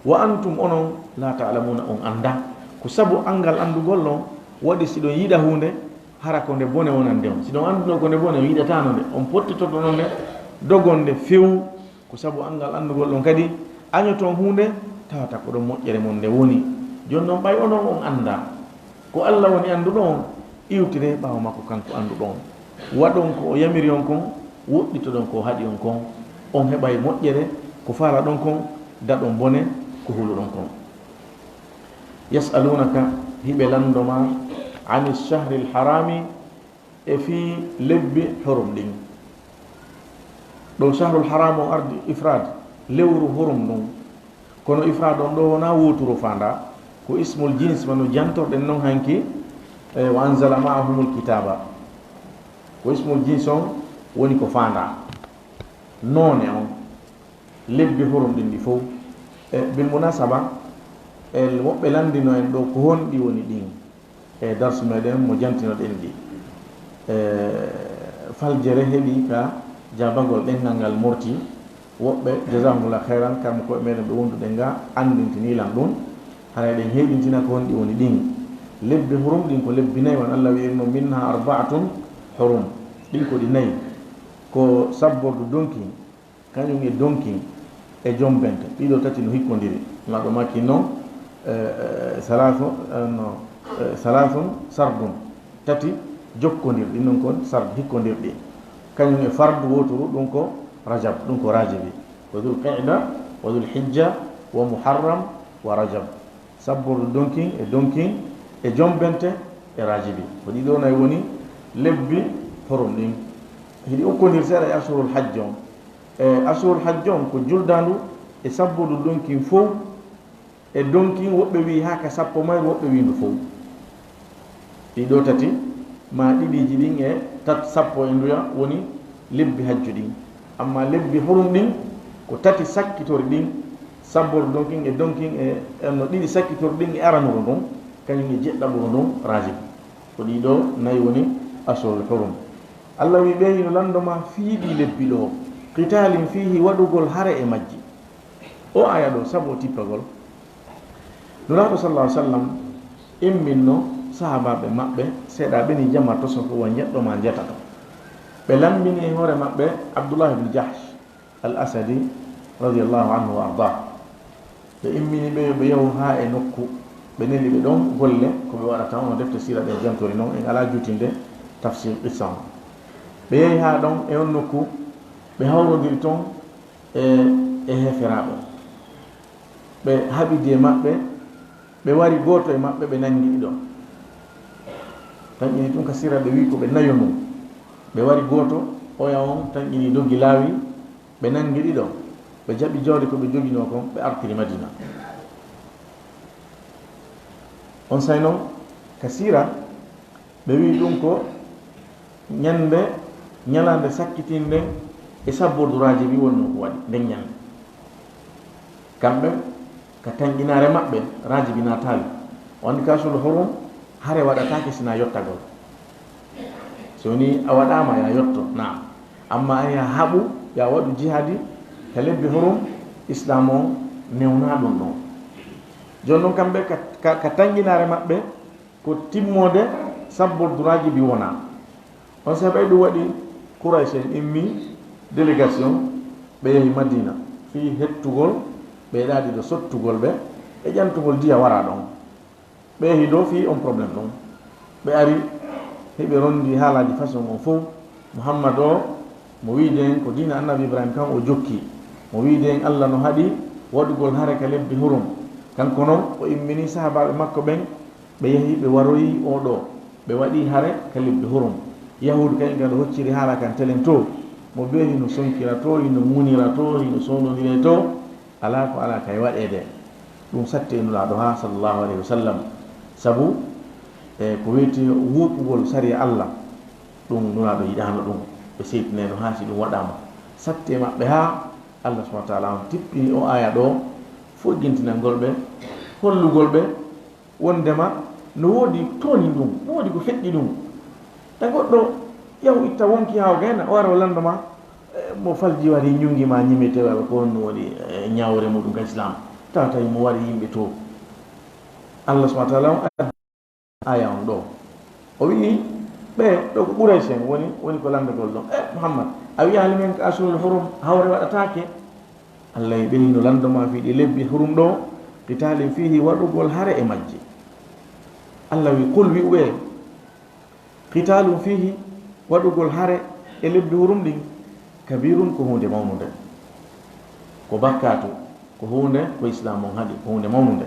wa antum onon, la ta'lamuna, on annda." Ko sabu anngal anndugol non, waɗi si ɗon yiɗa huunde, hara ko nde bone wonande on. Si ɗon annduno ko nde bone, on yiɗataano nde, on pottitotono nde, dogon nde few. Ko sabu anngal anndugol ɗon kadi, añoton huunde, tawata ko ɗon moƴƴere mon nde woni. Jooni non, ɓay onon on annda, ko Allah woni annduɗo on, iwtire ɓaawo makko kanko annduɗo on. Waɗon ko o yamiri on kon, woɗɗitoɗon ko o haɗi on kon. On heɓay moƴƴere, ko faalaɗon kon, daɗon bone, ko huluɗon kon. Yas'alunaka, hiɓe lanndo ma, ani shahril harami, e fii lebbi hurum ɗin. Ɗo shahrul haram on ardi ifrad, lewru hurum ɗum. Kono ifrad on ɗo wonaa wooturu faanda, ko ismul jins, wano jantorɗen non hanki, e, "Wa anzala ma'ahumul kitaba." Ko ismul jins on woni ko faanda. Noone on. Lebbi hurum ɗin ɗi fow. E, bil munasaba, e, woɓɓe lanndino en ɗo ko honɗi woni ɗin e darsu meɗen mo jantinoɗen ɗi. E, faljere heɓi ka jaabagol ɗenngal ngal morti. Woɓɓe, jazahumullah khairan, karmo koye meɗen ɓe wonduɗen nga, anndintini lan ɗum. Haray ɗen heyɗintina ko honɗi woni ɗin. Lebbi hurum ɗin ko lebbi nayi, wano Allah wi'irno, "Minha arba'atun hurum." Ɗin ko ɗi nayi. Ko sabbordu donki, kañum e donkin e jombente, ɗiɗo tati no hikkondiri. Laɗo maki non, e, e, salasu, e, no, e, salasun sardun, tati jokkondirɗi, non kon sard hikkondirɗi. Kañum e fardu woturu, ɗum ko rajab, ɗum ko rajibi. Ko Dhul Qa'da, wa Dhul Hijja, wa Muharram, wa Rajab. Sabbordu donkin e donkin e jombente e rajibi. Ko ɗiɗo nay woni lebbi horum ɗin. Hiɗi ukkondir seeɗa e ashurul hajj on. E ashurul hajj on ko juldandu e sabbordu donkin fow. E donkin woɓɓe wi haa ka sappo mayru, woɓɓe wi ndu fow. Ɗiɗo tati ma ɗiɗiiji ɗin e tat sappo e nduya woni lebbi hajju ɗin. Amma lebbi horum ɗin ko tati sakkitori ɗin, sabboru donkin e donkin e enno ɗiɗi sakkitori ɗin e aranuru ndun, kañum e jeɗɗaɓuru ndun rajib. Ko ɗiɗo nayi woni ashurul hurum. Allah wi ɓe hino lando ma fii ɗi lebbi ɗo, qitalin fihi, waɗugol hare e majji. O aya ɗo sabu o tippagol. Nulaaɗo sallallahu alaihi wasallam imminno sahaabaaɓe maɓɓe seeɗa ɓe ni jama to soko wa njeɗɗo ma njetato. Ɓe lambini e hoore maɓɓe Abdullah ibn Jahsh al Asadi radiyallahu anhu wa ardah. Ɓe immini ɓe yo ɓe yahu haa e nokku, ɓe neli ɓe ɗon golle ko ɓe waɗata, ono defte siira ɗen jantori non, en alaa juutinde tafsir qissa on. Ɓe yahi haa ɗon e on nokku, ɓe hawrodiri ton e, e heeferaaɓe. Ɓe haɓidi e maɓɓe, ɓe wari gooto e maɓɓe, ɓe nangi ɗiɗo. Tan ini tun ka siira ɓe wi ko ɓe nayo nun. Ɓe wari gooto, oya on tan ini doggi laawi, ɓe nangi ɗiɗo. Ɓe jaɓi jawdi ko ɓe joginoo kon, ɓe artiri Madina. On say non, ka siira, ɓe wi ɗun ko ñande, ñalande sakkitin nden e sabbordu raajibi wonno ko waɗi nden ñande. Kamɓe, ka tanƴinaare maɓɓe, raajibi naataali. O anndi ka ashurul hurum, hare waɗataake sina yottagol. So ni a waɗaama, ya yotto, naam. Amma an ya haɓu, ya waɗu jihaadi, ka lebbi hurum, Islaam on newna ɗun ɗon. Jooni non kamɓe, ka, ka, ka tanƴinaare maɓɓe, ko timmoode sabbordu raajibi wona. On saabe ɗum waɗi Quraysh en immi délégation, ɓe yahi Madina fii hettugol ɓe ɗaɗi ɗo, sottugol ɓe e ƴantugol diya wara ɗon. Ɓe yahi ɗo fii on problème ɗon. Ɓe ari, hiɓe rondi haalaaji façon on fow. Muhammad o, mo wiide en ko diina Annabi Ibrahim kan o jokki. Mo wiide en Allah no haɗi waɗugol hare ka lebbi hurum. Kanko non, o immini sahaabaaɓe makko ɓen, ɓe yahi, ɓe waroyi oo ɗoo, ɓe waɗi hare ka lebbi hurum. Yahuudu kañum kadi hocciri haala kan telen to, mo bee hino sonkira to, hino ŋunira to, hino soondondire to, alaa ko alaa kay waɗeede. Ɗum satti e Nulaaɗo haa, sallallahu alayhi wa sallam, sabu e ko weeti wuuɓugol sariya Allah, ɗum Nulaaɗo yiɗaano ɗum, ɓe seytinayno haa si ɗum waɗaama. Satti e maɓɓe haa Allah subhanahu wa taala on tippini o aaya ɗo, fof gintinangol ɓe, hollugol ɓe, wondema no woodi tooñi ɗum, no woodi ko feƴƴi ɗum. E goɗɗo yahu itta wonki haa o gayna, o ara o lando ma, eh, mo falji wari ñungi ma ñimetewal, ko honno woni, eh, ñaawre muɗum ka Islam. Tawa tawi mo wari yimɓe to. Allah subhanahu wa taala on addi aya on ɗo. O wi'i ɓe ɗo ko Quraysh en woni, woni ko landagol ɗon. Eh, Muhammad, a wi'aali men ko ashurul hurum hawre waɗataake? Allah e ɓeyno lanndo ma fii ɗi lebbi hurum ɗo, qitaalin fiihi, waɗugol hare e majji. Allah wi, qul, wi'u ɓe, qitaalun fiihi, waɗugol hare e lebbi hurum ɗin, kabiirun, ko huunde mawnunde. Ko bakkaatu, ko huunde ko Islaam on haɗi, ko huunde mawnunde.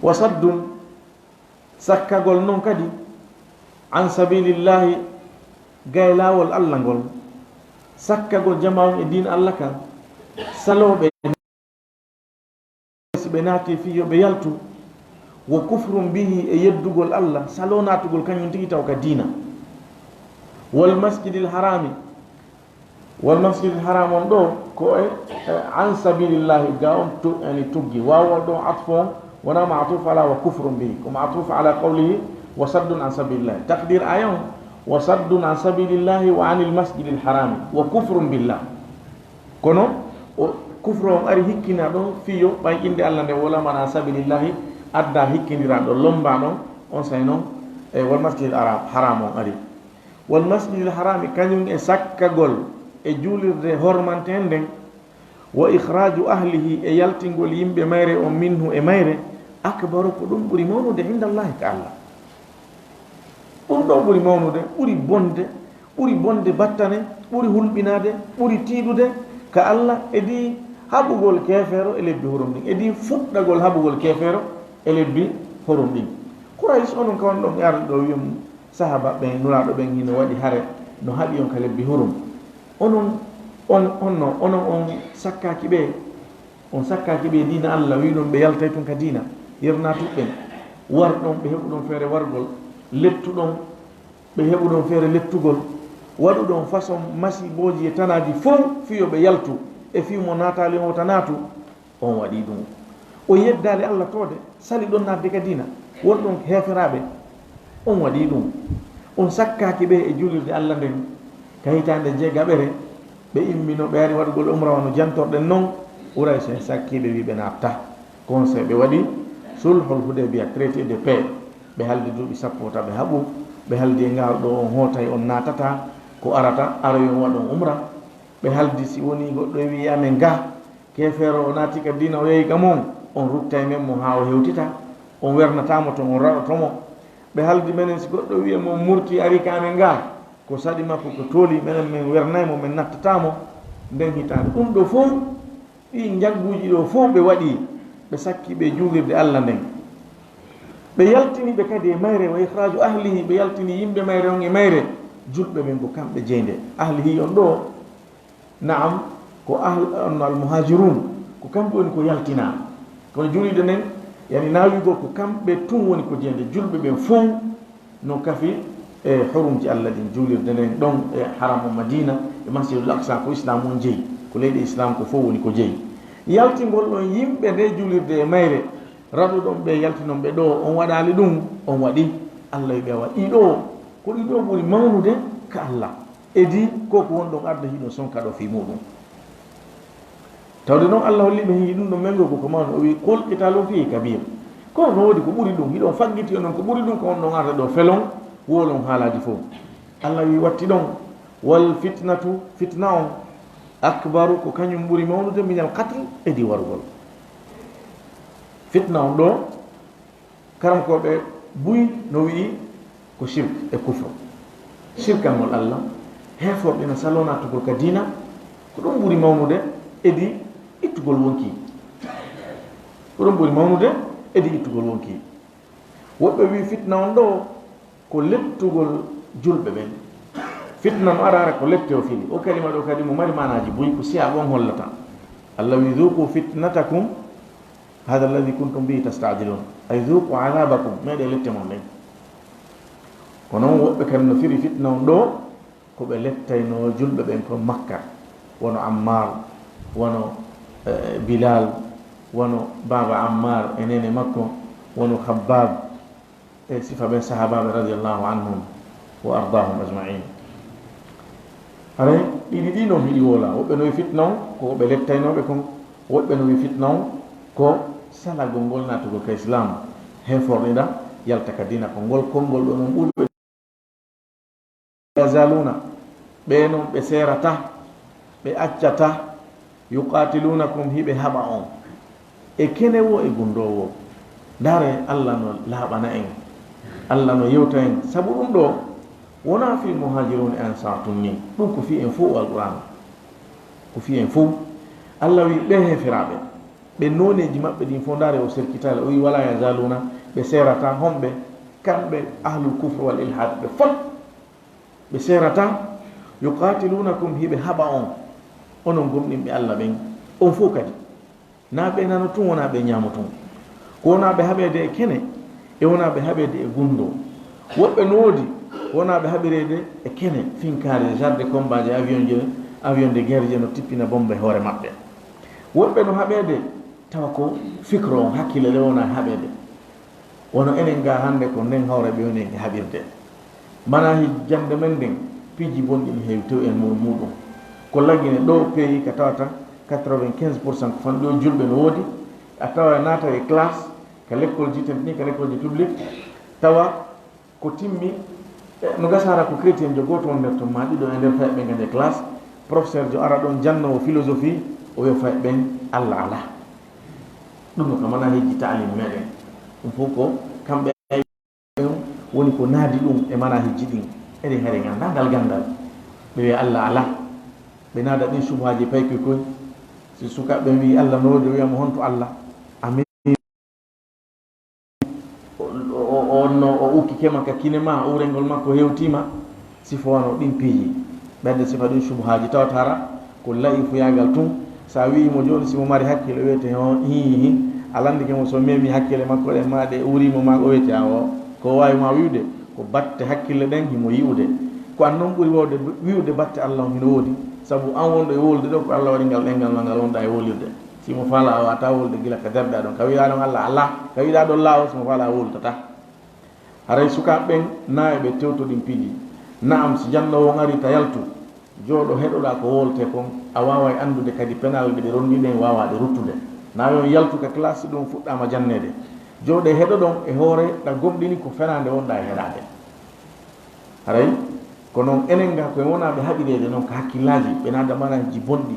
Wa saddun, sakkagol non kadi, an sabilillahi, gay laawol Allah ngol, sakkagol jamaa on e diina Allah kan, salooɓe si ɓe naati fii yo ɓe yaltu, wa kufrun bihi, e yeddugol Allah, saloo naatugol kañum tigi taw ka diina. Wal masjidil harami, Wal masjidil haram on ɗo ko e, e, an sabilillahi, ga on tu-, yani tuggi. Waw on ɗo atfu on, wona ma'tuf ala wa kufrun bihi. Ko ma'tuf ala qawlihi wa saddun an sabilillahi. Taqdir aya on, wa saddun an sabilillahi wa anil masjidil harami wa kufrun billah. Kono o kufru on ari hikkina ɗon fiyo ɓay innde Allah nde wala man an sabilillahi adda hikkindira ɗo lomba ɗon on say non e wal masjidil haram, haram on ari. Wal masjidil harami, kañum e sakkagol e juulirde hormanteende nden, wa ikhraju ahlihi, e yaltingol yimɓe mayre on minhu e mayre, akbaru, ko ɗum ɓuri mawnude inda Allahi ka Allah. Ɗum ɗo ɓuri mawnude, ɓuri bonde, ɓuri bonde battane, ɓuri hulɓinaade, ɓuri tiiɗude, ka Alla, edii haɓugol keefeero e lebbi hurum ɗin, edii fuɗɗagol haɓugol keefeero e lebbi hurum ɗin. Quraysh, onon ka on ɗon e arde ɗo, wi'um sahaaba ɓen, Nulaaɗo ɓen hino waɗi hare, no haɓi on ka lebbi hurum. Onon, on, on no, onon on sakkaaki ɓe, on sakkaaki ɓe diina Alla, wi'uɗon ɓe yaltay tun ka diina, yernaa tuɓɓen, warɗon ɓe heɓuɗon feere wargol, lettuɗon ɓe heɓuɗon feere lettugol, waɗuɗon façon masibooji e tanaaji fow fii yo ɓe yaltu, e fii mo naataali on wota naatu, on waɗii ɗum. O yeddaali Alla toode, sali ɗon naatde ka diina, wonɗon heeferaaɓe, on waɗii ɗum. On sakkaaki ɓe e juulirde Alla nden ka hitaande jeegaɓere, ɓe immino, ɓe ari waɗugol umra wano jantorɗen non, Quraysh en sakkii ɓe, wi'i ɓe naatta. Conseil ɓe waɗi, sulhul Hudaybiya, traité de paix. Ɓe haldi duuɓi sappo wota ɓe haɓu, ɓe haldi e ngaal ɗo on hootay, on naatata, ko arata, aroy on waɗon umra. Ɓe haldi si wonii goɗɗo e wi'i amen ga, keefeero o naati ka diina, o yehi ka mon, on ruttay men mo haa o hewtita, on wernataa mo ton, on raɗoto mo. Ɓe haldi menen si goɗɗo wi'i mo murti ari ka amen ga, ko saɗi makko ko tooli, menen men wernay mo, men nattataa mo. Nden hitaande ɗum ɗo fow, ɗii njagguuji ɗo fow ɓe waɗi, ɓe sakki ɓe juulirde Alla nden. Ɓe yaltini ɓe kadi e mayre, wa ikhraaju ahlihi, ɓe yaltini yimɓe mayre on e mayre, julɓe ɓen ko kamɓe jeynde. Ahlihi on ɗo, naam, ko ahl-, on al muhajirun, ko kamɓe woni ko yaltinaa. Kono juulirde nden, yani naawigol ko kamɓe tun woni ko jeynde, julɓe ɓen fow no kafi e hurumji Alla ɗin, juulirde nden ɗon e Haramu Madina e Masjidul Aqsa, ko Islaam on jeyi, ko leyɗe Islaam ko fow woni ko jeyi. Yaltingol ɗon yimɓe nde juulirde e mayre, raɗuɗon ɓe, yaltinon ɓe ɗo, on waɗaali ɗum, on waɗi. Alla wi'i ɓe, awa ɗii ɗo, ko ɗii ɗo ɓuri mawnude ka Alla. Edii ko ko wonɗon arde hiɗon sonka ɗo fii muɗum. Tawde noon, Alla holli ɓe hiɗi ɗum ɗon menngo ko ko mawni. O wi'i, "Qul qitaalun fiihi kabiir." Kono no woodi ko ɓuri ɗum. Hiɗon faggiti onon ko ɓuri ɗum, ko on ɗon arde ɗo felon, woolon haalaaji fof. Alla wi'i, "Watti ɗon, wal fitnatu, fitna on, akbaru, ko kañum ɓuri mawnude, minal qatl, edii warugol." Fitna on ɗo, karamokooɓe buy no wi'i ko shirk e kufru. Shirkangol Alla, heeforɗe na saloo naatugol ka diina, ko ɗum ɓuri mawnude edii ittugol wonkii. Ko ɗum ɓuri mawnude edii ittugol wonkii. Woɓɓe wi'i fitna on ɗo ko lettugol julɓe ɓen. Fitna no ara hara ko lette o fili. O kalima ɗo kadi mo mari maanaaji buy, ko siyaaɓe on hollata. Alla wi'i, "Dhuuqu fitnatakum haadha alladhii kuntum bihi tasta'jiluun." Ay, "Dhuuqu adhaabakum." Meeɗee lette mon ɗen. Ko non woɓɓe kadi no firi fitna on ɗo, ko ɓe lettaynoo julɓe ɓen kon Makka, wano Ammaar, wano, eh, Bilaal, wano baaba Ammaar e neene makko, wano Khabbaab, e sifa ɓen sahaabaaɓe radiyallahu anhum wa ardaahum ajma'in. Haray ɗiɗi ɗi non hiɗi woola. Woɓɓe no wi'i fitna on ko ɓe lettaynooɓe kon, woɓɓe no wi'i fitna on ko salagol ngol naatugol ka Islaam, heeforɗinɗa, yalta ka diina. Ko ngol konngol ɗo non ɓuri ɓe. Yazaaluuna, ɓe non ɓe seerata, ɓe accata, yuqaatiluunakum, hiɓe haɓa on, e kene woo e gunndoo woo. Ndaaree, Alla no laaɓana en, Alla no yewta en. Sabu ɗum ɗo, wonaa fii muhaajiruun e ansaar tun nii, ɗum ko fii en fow. Alqur'aan ko fii en fow. Alla wi'i ɓee heeferaaɓe, ɓe nooneeji maɓɓe ɗin fow, ndaaree o serkitaali, o wi'i, "Walaa yazaaluuna", ɓe seerataa. Homɓe? Kamɓe ahlul kufr wal ilhaad, ɓe fow ɓe seerataa. "Yuqaatiluunakum", hiɓe haɓa on, onon gomɗinɓe Alla ɓen, on fow kadi. Naa ɓe nano tun, wonaa ɓe ñaamo tun. Ko wonaa ɓe haɓeede e kene, e wonaa ɓe haɓeede e gunndoo. Woɓɓe no woodi, ko wonaa ɓe haɓireede e kene, finkaari, genre de combat je, avion je, avion de guerre je no tippina bombe hoore maɓɓe. Woɓɓe no haɓeede tawa ko fikro on, hakkille ɗe wonaa haɓeede. Wano enen ga hannde, ko nden hawre ɓe woni e haɓirde. Manahij jannde men nden, piiji bonɗi no heewi tew en mu-, muuɗum. Ko lagine ɗo pays ka tawata quatre-vingt-quinze pour cent ko fanɗo julɓe no woodi, a tawa naata e classe, ka lekkolji tentini, ka lekkolji public, tawa ko timmi, eh, no gasa hara ko chrétien jo gooto won nder ton, ma ɗiɗo e nder fayɓe ɓen kadi e classe, professeur jo ara ɗon jannoowo philosophie, o wi'a fayɓe ɓen, "Alla alaa." Ɗum no ka manahijji taalim meɗen. Ɗum fof ko kamɓe woni ko naadi ɗum e manahijji ɗin. Eɗen hari ganda ngal gandal. Ɓe wi'a Alla alaa. Ɓe naada ɗin subuhaaji paykoy koy. Si sukaaɓe ɓen wi'i, "Allah no woodi?" O wi'a mo, "Honto Allah?" Amin. O, o, o, on no o ukkike ma ka kine ma, uurengol makko hewtii ma. Sifo wano ɗin piiji. Ɓeyde sifa ɗin subuhaaji tawata hara ko la'ifu yaagal tun. Sa wi'i mo jooni si mo mari hakkille, o wi'ete, "Hoo, hii, hii." A landike mo so memi hakkille makko ɗen ma ɗe uuri mo ma, o wi'ete, "Awo, ko waawi ma wi'ude ko batte hakkille ɗen himo yi'ude." Ko an non ɓuri wawde wi'ude batte Allah on hino woodi. Sabu an wonɗo e wowlude ɗo, ko Allah waɗi ngal ɗengal ma ngal wonɗa e wowlirde. Si mo faala a wata wowlude gila ka darɗa ɗon, ka wi'uɗa ɗon Allah, Allah, ka wi'uɗa ɗon laawo, si mo faala a wowlutata. Haray sukaaɓe ɓen na e ɓe tewto ɗin piiji. Na'am, si jannoowo on ari ta yaltu, jooɗo heɗoɗa ko wowlete kon, a waaway anndude kadi penal ɗe ɓe ronndi ɗen waawaa ɗe ruttude. Na yo on yaltu ka classe ɗum fuɗɗaama janneede. Jooɗe heɗoɗon e hoore ɗa gomɗini ko fenaande wonɗa e heɗaade. Haray ko non enen ga koye wonaaɓe haɓireede non ka hakkillaaji, ɓe naada manahji bonɗi,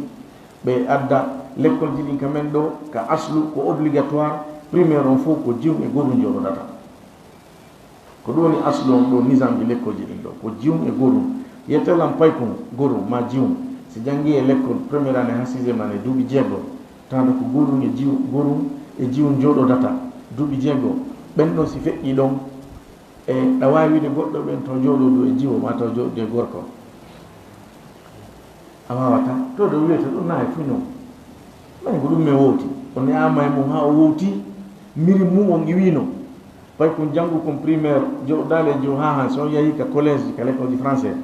ɓe adda lekkolji ɗin ka men ɗo, ka aslu ko obligatoire, primaire on fof ko jiwŋe gorum jooɗodata. Ko ɗum woni aslu on ɗo nisamji lekkolji ɗin ɗo, ko jiwŋ e gorum. Yettelan paykun gorum ma jiwŋ, si janngi e lekkol première année haa sixième année duuɓi jeego, tawata ko gorum e jiw, gorum e jiwŋ jooɗodata duuɓi jeego. Ɓen ɗon si feƴƴi ɗon, e ɗa waawi wiide goɗɗo ɓen taw jooɗodu e jiwo ma taw jooɗodu e gorko. A waawata. To ɗo wiyete ɗum na e fuu non. Ɓay ko ɗum men wowti. O ne'aama e mum haa o wowti. Miri mum on iwino. Ɓay kon janngu kon primaire, jo daale jo haa han, so on yahi ka collège, ka lekkolji français.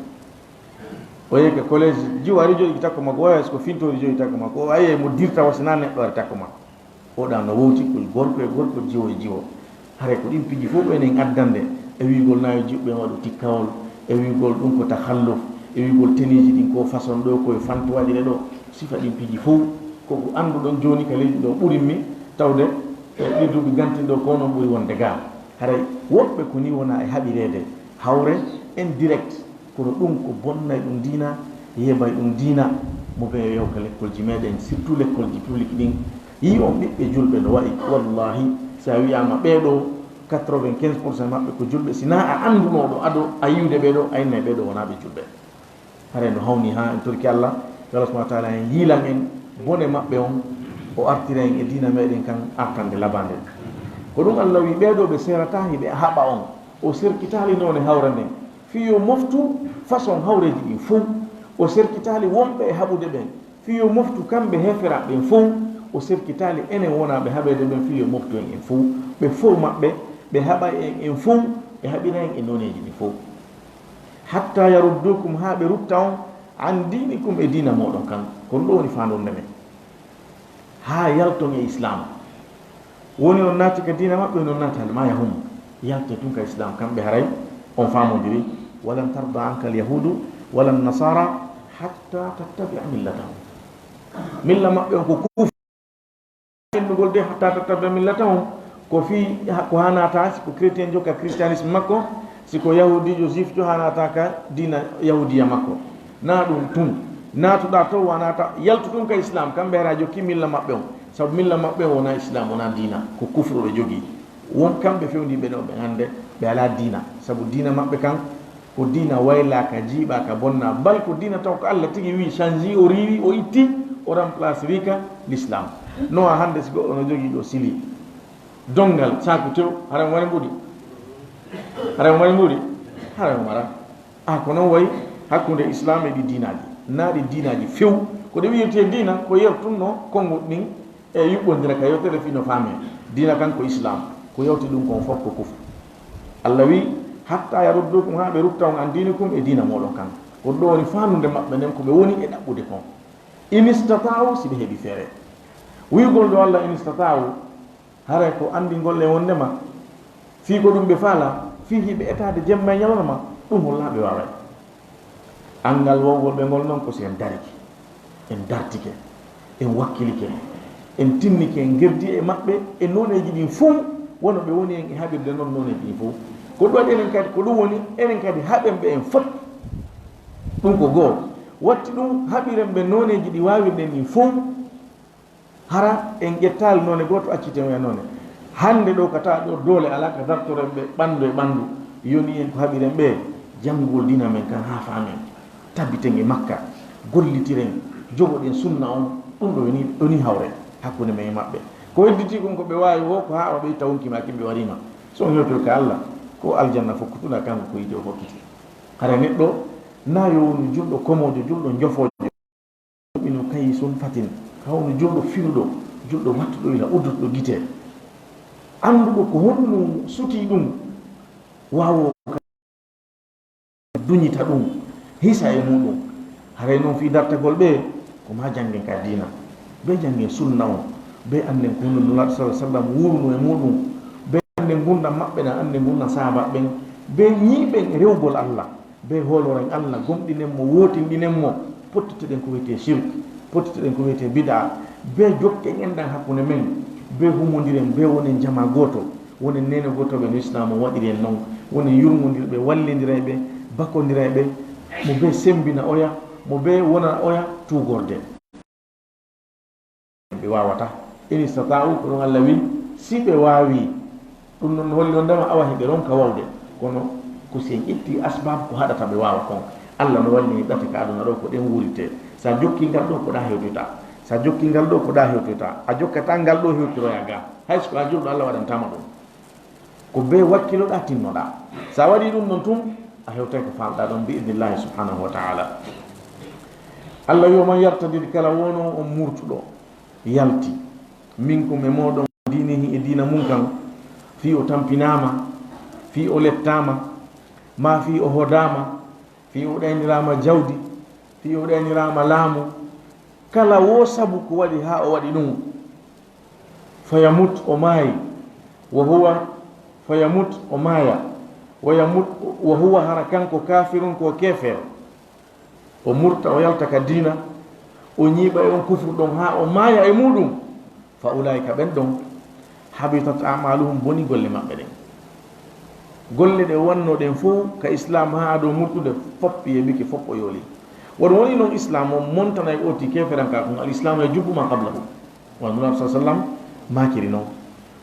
O yahi ka collège, jiwo ari joɗi takko makko, waya ko fintori joɗi takko makko. O ayi mo dirta wasi na neɗɗo ari takko makko. Oɗa no wowti ko gorko e gorko, jiwo e jiwo. Haray ko ɗin piiji fof enen addande e wiigol na yo jiwɓe waɗu tikkawol, e wiigol ɗum ko takhalluf, e wiigol teniiji ɗin ko façon ɗo koye fantu waɗire ɗo. Sifa ɗin piiji fof ko ko annduɗon jooni ka leydi ɗo ɓurin mi tawde e ɗi duuɓi gantin ɗo ko non ɓuri wonde ga. Haray woɓɓe ko ni wona e haɓireede hawre en direct. Kono ɗum ko bonnay ɗum diina, yeebay ɗum diina. Mo ɓe yew ka lekkolji meɗen, surtout lekkolji public ɗin. Yi on ɓiɓɓe julɓe no wa'i, wallahi, si a wi'ama ɓee ɗo, quatre-vingt-quinze pour cent maɓɓe ko julɓe. Si na a annduno ɗo ado a yiwde ɓee ɗo, a innay ɓee ɗo wonaa ɓe julɓe. Haray no hawni ha en torki Allah, yo Allah subhanahu wa ta'ala en yiilan en bone maɓɓe on, o artira en e diina meɗen kan artande labande. Ko ɗum Allah wi, ɓee ɗo ɓe serata hiɓe haɓa on, o serkitali none hawra nden. Fii yo moftu façon hawreeji ɗin fow. O serkitaali wonɓe e haɓude ɓen. Fii yo moftu kamɓe heeferaaɓe ɓen fow. O serkitaali enen wonaaɓe haɓeede ɓen fii yo moftu en en fow. Ɓe fow maɓɓe, ɓe haɓay en en fow, ɓe haɓira en e nooneeji ɗin fow. Hatta yaruddukum, haa ɓe rutta on, an diinikum, e diina mooɗon kan. Kon ɗo woni faandonde men. Haa yalton e Islam. Woni on naati ka diina maɓɓe, woni on naataali, ma yahum. Yalte tun ka Islam, kamɓe haray on faamondiri. Walan tarda anka al yahudu wala nasara hatta tattabi'a millatahum. Milla maɓɓe on ko kuf-, innugol de hatta tattabi'a millatahum. Ko fii, ko haa naata, si ko chrétien jo ka christianisme makko, si ko yahudiijo juif jo haa naata ka diina yahudiya makko. Na ɗum tun. Naatuɗaa to wa naata, yaltu tun ka Islam, kamɓe hara jokki milla maɓɓe on. Sabu milla maɓɓe on wonaa Islam, wonaa diina, ko kufru ɓe jogii. Won kamɓe fewndiiɓe ɗo ɓe hannde, ɓe alaa diina. Sabu diina maɓɓe kan, ko diina waylaaka, jiiɓaaka, bonna. Bal ko diina taw ko Allah tigi wii, change, o riiwi, o itti, o remplaciri ka l'Islam. No a hannde si goɗɗo no jogii ɗo sili. Donngal, saaku tew, hara mo mari mbuɗi? Hara mo mari mbuɗi? Hara mo mara. A ko non wayi hakkunde Islam e ɗi diinaaji. Na ɗi diinaaji few. Ko ɗe wi'irtee diina, ko yertunno konnguɗi ɗin e yuɓɓondira ka yewtere fii no faamee. Diina kan ko Islam. Ko yawti ɗum kon fof ko kufru. Allah wi, "Hatta yaruddukum," haa ɓe rutta on, "an diinikum," e diina mooɗon kan. Ko ɗo woni faandude maɓɓe nden ko ɓe woni e ɗaɓɓude kon. In istata'u, si ɓe heɓi feere. Wi'ugol ɗo Allah in istata'u, haray ko anndingol en wonndema fii ko ɗum ɓe faala, fii hiɓe etaade jemma e ñalorma, ɗum hollaa ɓe waaway. Anngal wowgol ɓe ngol noon ko si en darike, en dartike, en wakkilike, en tinnike, en ngerdi e maɓɓe e nooneeji ɗin fow, wano ɓe woni en e haɓirde noon nooneeji ɗin fow. Ko ɗum waɗi enen kadi, ko ɗum woni enen kadi haɓen ɓe en fot. Ɗum ko goo. Watti ɗum haɓiren ɓe nooneeji ɗi waawirɗen ɗin fow. Hara en ƴettaali noone gooto, acciten e noone. Hannde ɗo ka tawa ɗo doole alaa ka dartoren ɓe ɓanndu e ɓanndu. Yoni en ko haɓiren ɓe janngugol diina men kan haa faamen. Tabbiten e Makka. Gollitiren, jogoɗen sunna on, ɗum ɗo woni, ɗoni hawre hakkunde men e maɓɓe. Ko hedditi kon ko ɓe waawi woo, ko haa ɓe itta wonki maa kin ɓe wariima. So on hewtoy ka Allah, ko aljanna fokkituna kanko ko yiite o fokkiti. Hara neɗɗo na yo wonu julɗo komoojo, julɗo njofoojo. Ino kayi sun fatin, ka wonu julɗo filuɗo, julɗo wattuɗo ila udduɗo gite. Annduɗo ko honɗum sutii ɗum, waawo duñita ɗum, hisa e muɗum. Haray noon fii dartagol ɓe, ko maa janngen ka diina. Be janngen sunna on, be annden ko honno Nulaaɗo sallallahu alaihi wasallam wuurunoo e muɗum, be annden ngurndan maɓɓe ɗan, annden ngurndan sahaaba ɓen, be ñiiɓen rewgol Allah, be hooloren Allah, gomɗinen mo, wootinɗinen mo, pottitoɗen ko wiyetee shirk, pottitoɗen ko wiyetee bid'a, be jokken enɗan hakkunde men, be humondiren, be wonen jamaa gooto. Wonen neene gootooɓe no Islaamu waɗiri en non. Wonen yurmondirɓe, wallindirayɓe, bakondirayɓe, mo bee semmbina oya, mo bee wona oya tuugorde. Ɓe waawataa. In istata'u, ko ɗum Allah wi, si ɓe waawi. Ɗum non holli on dama awa heɓe ronka wawde. Kono ko si en ƴetti asbab ko haɗata ɓe waawa kon. Allah no wallini ɗate ka aduna ɗo ko ɗen wuurite. Sa jokki ngal ɗo ko ɗa hewtoyta. Sa jokki ngal ɗo ko ɗa hewtoyta. A jokkataa ngal ɗo hewtiroya ga. Hay so ko a julɗo Allah waɗantama ɗum. Ko be wakkiloɗa tinnoɗa. Sa waɗi ɗum non tun, a hewtay ko falɗa ɗon bi idnillahi subhanahu wa ta'ala. Allah wi o man yartadid kala wono on murtuɗo, yalti, minkum e moɗon, dinihi e diina mun kan, fii o tampinama, fii o lettama, ma fii o hodama, fii o ɗaynirama jawdi, fii o ɗaynirama laamu, kala wo sabu ko waɗi ha o waɗi ɗum, fayamut o maayi, wa huwa, fayamut o maaya, wa yamut, wa huwa hara kanko kafirun ko keefeero. O murta o yalta ka diina, o ñiiɓa e on kufru ɗon haa o maaya e muɗum. Fa ulaa'ika ɓen ɗon, habitat a'maaluhum boni golle maɓɓe ɗen. Golle ɗe wannoo ɗen fow ka Islaam haa ado murtude fop yeeɓike fop o yooli. Won woni non Islaam on montanay oti keeferankaaku ngal Islaam e jubbu ma qablahu. Wano Nulaaɗo sallallahu alaihi wasallam maakiri non.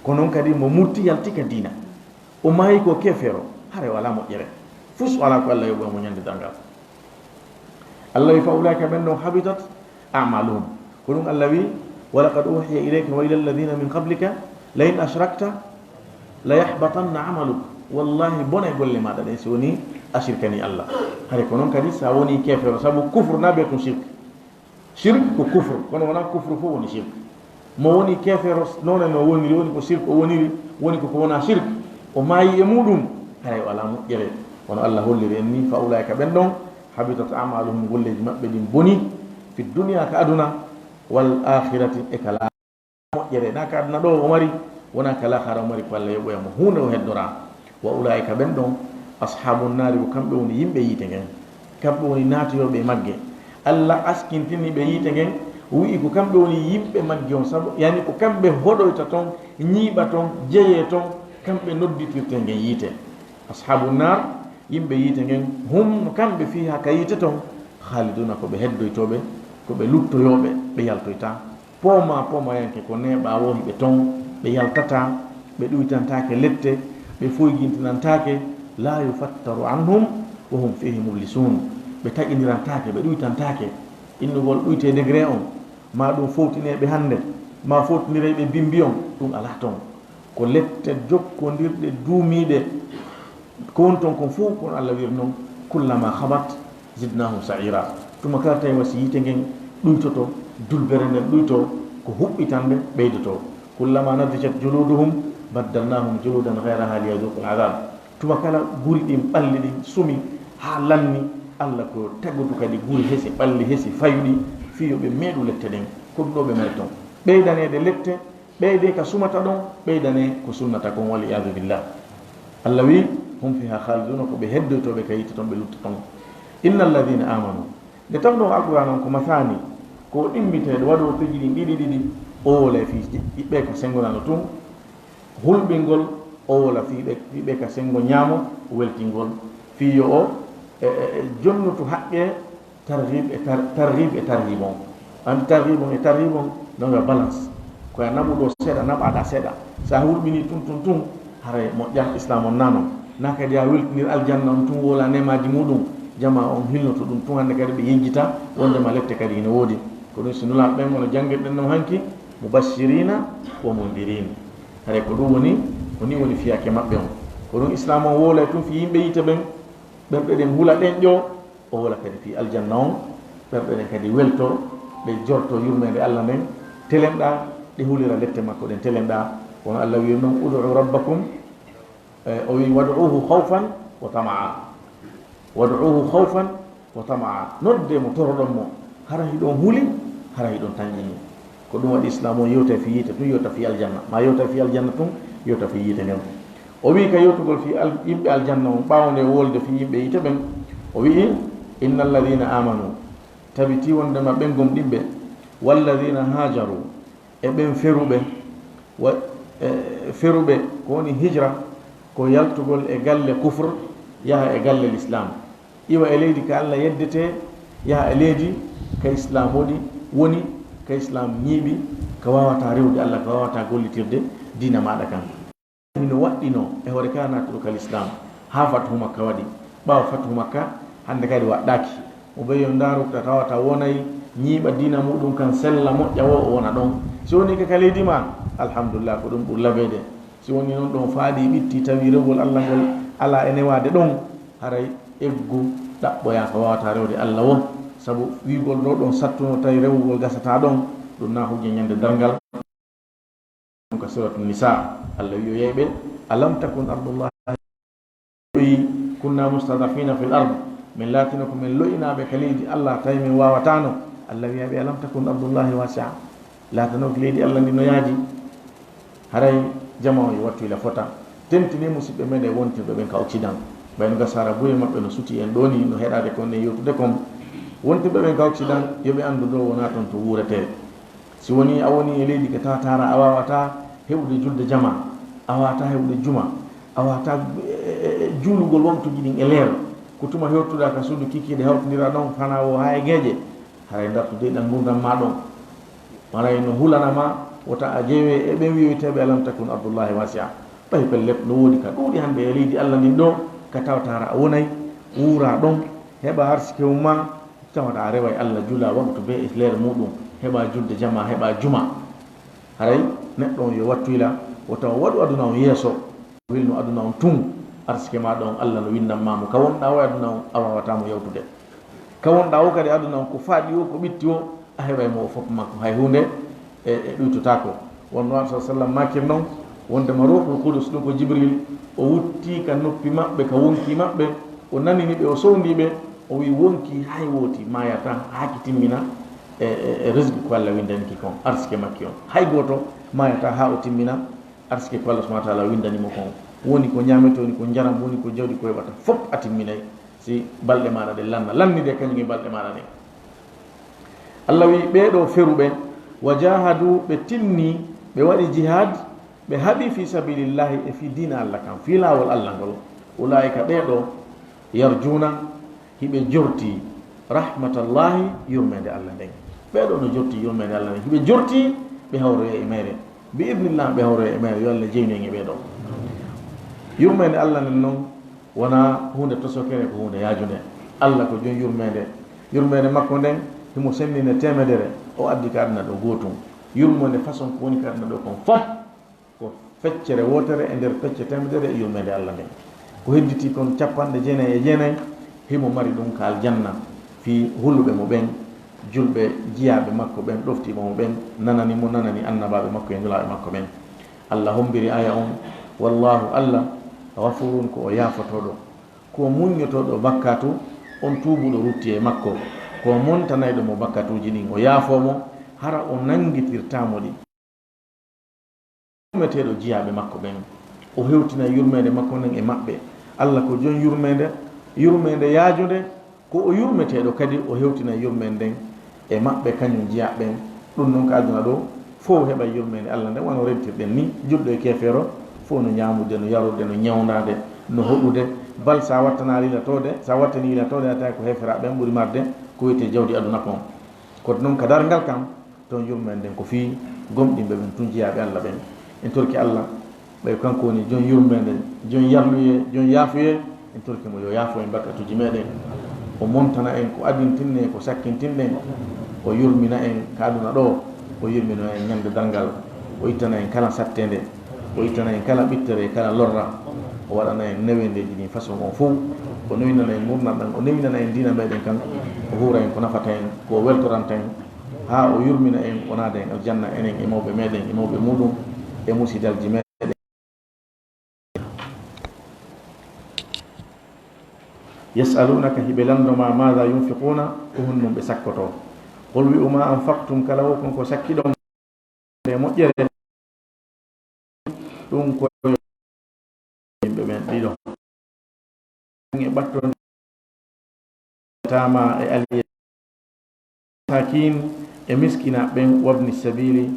Ko non kadi mo murti yalti ka diina. O maayi ko keefeero, haray o alaa moƴƴere. Fus o alaa ko Allah yoɓoya mo ñande darngal. Allah wi fa ulaa'ika ɓen ɗon habitat a'maaluhum. Ko ɗum Allah wi, wa laqad uhiya ilayka wa ila alladhina min qablika la in ashrakta la yahbatanna amaluk. Wallahi bonay golle maaɗa ɗen si woni a shirkani Allah. Haray ko non kadi sa woni keefeero sabu kufru na be tun shirk. Shirk ko kufru, kono wonaa kufru fof woni shirk. Mo woni keefeero noone no woniri, woni ko shirk o woniri, woni ko ko wonaa shirk, o maayi e muɗum, haray o alaa moƴƴere. Wano Allah holliri en ni, fa ulaa'ika ɓen ɗon, habitat a'maaluhum, golleeji maɓɓe ɗin boni, fi dunya ka aduna, wal aakhirati e ka moƴƴere, na ka aduna ɗo o mari, wona ka laakhara o mari, ko Allah yoɓoya mo huunde o heddoraa. Wa ulaa'ika ɓen ɗon, ashaabun naari, ko kamɓe woni yimɓe yiite ngen, kamɓe woni naatoyooɓe e magge. Allah askintini ɓe yiite ngen, wi'i ko kamɓe woni yimɓe magge on, sabu, yani ko kamɓe hoɗoyta ton, ñiiɓa ton, jeyee ton, kamɓe nodditirtee ngen yiite. Ashaabun naar, yimɓe yiite ngen, hum, no kamɓe fiihaa ka yiite ton, khaaliduuna, ko ɓe heddoytooɓe, ko ɓe luttoyooɓe, ɓe yaltoytaa. Poomaa poomayanke ko neeɓaa woo hiɓe ton, ɓe yaltataa, ɓe ɗuytantaake lette, ɓe foygintinantaake, laa yufattaru anhum wa hum fiihi mublisuun. Ɓe taƴindirantaake, ɓe ɗuytantaake. Innugol ɗuytee degré on, maa ɗum fowtinee ɓe hannde, maa fowtindiree ɓe bimbi on, ɗum alaa ton. Ko lette jokkondirɗe duumiiɗe. Ko woni ton kon fof, kono Allah wiiri noon, "Kullama khabat zidnahum sa'ira." Tuma kala tawi wasi yiite ngen ɗuytoto, dulbere nden ɗuyto, ko huɓɓitande ɓeydoto. "Kullama nadijat juluduhum baddalnahum juludan ghayraha liyadhuqul adhab." Tuma kala guri ɗin, ɓalli ɗin sumi haa lanni, Allah ko tagudu kadi guri hesi, ɓalli hesi fayuɗi, fii yo ɓe meeɗu lette ɗen. Ko ɗum ɗo ɓe mari ton. Ɓeydaneede lette, ɓeyde ka sumata ɗon, ɓeydane ko sunnata kon, wal iyadu billah. Allah wi, "Hum fiha khaliduna," ko ɓe heddoytooɓe ka yiite ton, ɓe lutta ton. "Inna alladhina amanu," nde tan ɗon Alqur'an on ko masani, ko ɗimmiteeɗo, waɗo peji ɗin ɗiɗi ɗiɗi, o wola fii ɓe ka sengo nano tun, hulɓingol, o wola fii ɓe, fii ɓe ka sengo ñaamo, weltingol, fii yo o, e, e, e jonnutu haqqe, targhib e tar-, targhib e tarhib on. An targhib on e tarhib on, non yo balance. Ko a naɓu ɗo seeɗa, naɓaɗa seeɗa. Sa hulɓini tun, tun, tun, haray moƴƴa Islam on nano. Na kadi a weltinir aljanna on tun wola nemaji muɗum. Jamaa on hilnoto ɗum tun hannde kadi ɓe yejjita wondema lette kadi hino woodi. Ko ɗum si Nulaaɓe ɓen wano janngirɗen ɗum hanki, mubashirina wa mundirin. Haray ko ɗum woni, ko ni woni fiyaake maɓɓe on. Ko ɗum Islaam on wowlay tun fii yimɓe yiite ɓen, ɓerɗe ɗen hula ɗen ƴoo, o wola kadi fii aljanna on, ɓerɗe ɗen kadi welto, ɗe jorto yurmeende Alla nden, telenɗaa, ɗe hulira lette makko ɗen telenɗaa. Kono Alla wi'i non, ud'u rabbakum, e, o wi'i, "Wad'uhu khawfan wa tama'a." "Wad'uhu khawfan wa tama'a." Nodde mo, toroɗon mo, hara hiɗon huli, hara hiɗon tanƴini. Ko ɗum waɗi Islaam o yewta fii yiite tun, yewta fii aljanna. Ma yewta fii aljanna tun, yewta fii yiite nden. O wi'i ka yewtugol fii al-, yimɓe aljanna on, ɓaawo nde wolde fii yimɓe yiite ɓen, o wi'i, "Innal ladhina amanu." Tabiti wondema ɓen gomɗinɓe, "Wal ladhina hajaru." E ɓen feruɓe, wa-, e feruɓe, ko woni hijra, ko yaltugol e galle kufr, yaha e galle l'islam. Iwa e leydi ka Alla yeddete, yaha e leydi ka Islaam woɗi, woni, ka Islaam ñiiɓi, ka waawataa rewde Alla, ka waawataa gollitirde diina maaɗa kan. Hino waɗɗinoo e hoore ka naatuɗo ka Lislaam, haa Fathu Makka waɗi. Ɓaawo Fathu Makka, hannde kadi waɗɗaaki. Mo ɓe yo ndaaru ka tawata wonay ñiiɓa diina muuɗum kan sella moƴƴa wo o wona ɗon. Si woni ka, ka leydi ma, alhamdulillah, ko ɗum ɓuri labeede. Si woni non ɗon faaɗi ɓitti tawi rewgol Alla ngol alaa e newaade ɗon, haray eggu ɗaɓɓoyaa ko waawataa rewde Alla wo. Sabu wi'ugol ɗo ɗon sattuno tawi rewugol gasataa ɗon, ɗum na hujja ñande darngal. Ɗum ka Suratu Nisa, Alla wi'i o yeeɓe, "Alam takun ardullahi", kunna mustadafina fil ard, min laatino ko min lo'inaaɓe ka leydi Alla, tawi min waawataano. Alla wi'a ɓe, "Alam takun ardullahi wasi'a." Laatanooki leydi Alla ndi no yaaji. Haray jamaa on yo wattu ila fota. Tentini musiɓɓe meɗen wontirɓe ɓen ka Occident. Ɓay no gasara buye maɓɓe no suti en ɗo ni, no heɗaade kon, no yewtude kon. Wontirɓe ɓen ka Occident, yo ɓe anndu ɗo wonaa ton to wuuretee. Si woni a woni e leydi ka tawataara a waawataa heɓude julde jamaa, a waawataa heɓude juma, a waawataa, e, e, e, juulugol waqtuuji ɗin e leer, ko tuma hewtuɗaa ka suudu kikiiɗe hawtindira ɗon fanaa wo haa e geeƴe, haray dartu dey ɗan ngurndan maa ɗon. Haray no hulana ma, wota a jewe e ɓen wi'oyteeɓe alam takun ardullahi wasi'a. Ɓay pellet no woodi ka ɗuuɗi hannde e leydi Alla ndin ɗo, ka tawataara a wonay, wuuraa ɗon, heɓaa arsike mum maa, tawata a reway Alla, julaa waqtu bee e leer muuɗum, heɓaa julde jamaa, heɓaa juma. Haray neɗɗo on yo wattu ila, wota o waɗu aduna on yeeso, wilnu aduna on tun, arsike maaɗa on Alla no winndan maa mo. Ka wonɗaa o e aduna on, a waawataa mo yawtude. Ka wonɗaa o kadi aduna on, ko faaɗi o, ko ɓitti o, a heɓay mo o fof makko, hay huunde e, e ɗuytotaako. Wonno Nulaaɗo sallallahu alaihi wasallam maakir non, wondema Ruuhul Qudus, ɗum ko Jibril, o wutti ka noppi maɓɓe, ka wonkii maɓɓe, o nanini ɓe, o sowndii ɓe, o wi'i, wonkii hay wooti maayataa haa ki timmina e, e, e risque ko Alla windani ki kon, arsike makki on. Hay gooto maayataa haa o timmina arsike ko Alla subhanahu wa ta'ala windani mo kon. Woni ko ñaametee, woni ko njaram, woni ko jawdi ko heɓata, fof a timminay. Si balɗe maaɗa ɗen lanna, lanni de kañum e balɗe maaɗa ɗen. Alla wi'i, ɓee ɗoo feruɓe, wa jahadu, ɓe tinni, ɓe waɗi jihad, ɓe haɓi fi sabilillahi, e fii diina Alla kan, fii laawol Alla ngol. Ulaa'ika, ɓee ɗoo, yarjuuna, hiɓe jorti, rahmatallahi, yurmeende Alla nden. Ɓee ɗoo no jorti yurmeende Alla nden, hiɓe jorti, ɓe hawroya e mayre. Bi idnillah, ɓe hawroya e mayre, yo Alla jeynu en e ɓee ɗoo. Yurmeende Alla nden non, wonaa huunde tosokere, ko huunde yaajunde. Alla ko jom yurmeende. Yurmeende makko nden, himo sennine teemedere, o addi ka aduna ɗoo gootum. Yurmeende façon ko woni ka aduna ɗoo kon fof, ko feccere wootere e nder pecce teemedere e yurmeende Alla nden. Ko hedditii kon capanɗe jeenay e jeenay, himo mari ɗum ka aljanna, fii huluɓe mo ɓen, julɓe jiyaaɓe makko ɓen, ɗoftiiɓe mo ɓen, nanani mo, nanani annabaaɓe makko e nulaaɓe makko ɓen. Alla hombiri aaya on, wallahu, Alla, ghafurun, ko o yaafotooɗo, ko o muññotooɗo bakkatu, on tuubuɗo rutti e makko, ko o montanayɗo mo bakkatuuji ɗin, o yaafoo mo, hara o nanngitirtaa mo ɗi. Yurmeteeɗo jiyaaɓe makko ɓen, o hewtina yurmeende makko nden e maɓɓe. Alla ko jom yurmeende, yurmeende yaajunde, ko o yurmeteeɗo kadi, o hewtina yurmeende nden e maɓɓe, kañum jiyaaɓe ɓen. Ɗum non ka aduna ɗoo, fow heɓa yurmeende Alla nden, wano rentirɗen ni, julɗo e keefeero, fow no ñaamude, no yarude, no ñawndaade, no hoɗude. Bal sa wattanaali ilatoode, sa wattanii ilatoode, a tawi ko heeferaaɓe ɓen ɓuri marde ko wiyetee jawdi aduna kon. Kono non ka darngal kan, ton yurmeende nden ko fii gomɗinɓe ɓen tun, jiyaaɓe Alla ɓen. En torki Alla, ɓay kanko woni jom yurmeende, jom yarluyee, jom yaafuyee, en torki mo yo yaafo en bakkatuuji meɗen. O montana en ko adintinɗen, ko sakkintinɗen, o yurmina en ka aduna ɗo, o yurmina en ñande darngal, o ittana en kala satteende, o ittana en kala ɓittere, kala lorra, o waɗana en newendeeji ɗin façon on fof, o newinana en ngurndan ɗan, o newinana en diina meɗen kan, o huura en ko nafata en, ko o weltoranta en, haa o yurmina en, o naada en aljanna, enen e mawɓe meɗen, e mawɓe muɗum, e musidalji meɗen. Yas'alunaka, hiɓe lanndo ma, maada yunfiquna, ko honɗum ɓe sakkoto. Qul, wi'u ma anfaqtum, kala wo kon ko sakkiɗon e moƴƴere, ɗum ko yimɓe ɓen ɗiɗo. E ɓatton tama e aliye masakin e miskina ɓen, wabni sabili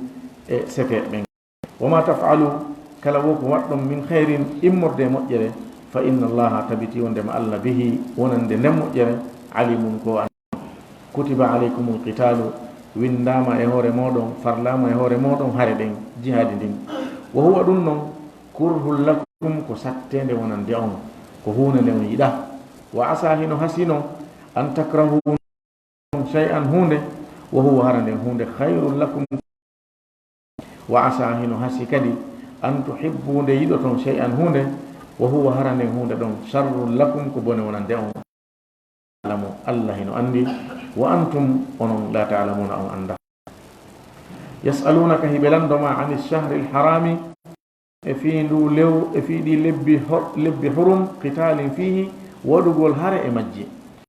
e sete ɓen. Wa ma taf'alu, kala wo ko waɗɗon min khairin, immorde e moƴƴere, fa inna Allaha, tabiti wondema Allah, bihi, wonande nden moƴƴere, alimun, ko an. Kutiba alaykumul qitalu, winndama e hoore moɗon, farlama e hoore moɗon hare ɗen, jihaadi ndin. Wa huwa, ɗum non, kurhul lakum, ko sattende wonande on, ko huunde nde on yiɗa. Wa asa, hino hasino, an takrahu shay'an, huunde, wa huwa, hara nden huunde, khairul lakum. Wa asa, hino hasi kadi, an tuhibbu, nde yiɗoton, shay'an, huunde, wa huwa, hara nden huunde ɗon, sharrul lakum, ko bone wonande on. Alamu, Allah hino anndi, wa antum, onon, la ta'lamuna, on annda. Yas'alunaka, hiɓe lanndo ma, ani shahril harami, e fii ndu lew, e fii ɗi lebbi ho-, lebbi hurum, qitalin fihi, waɗugol hare e majji.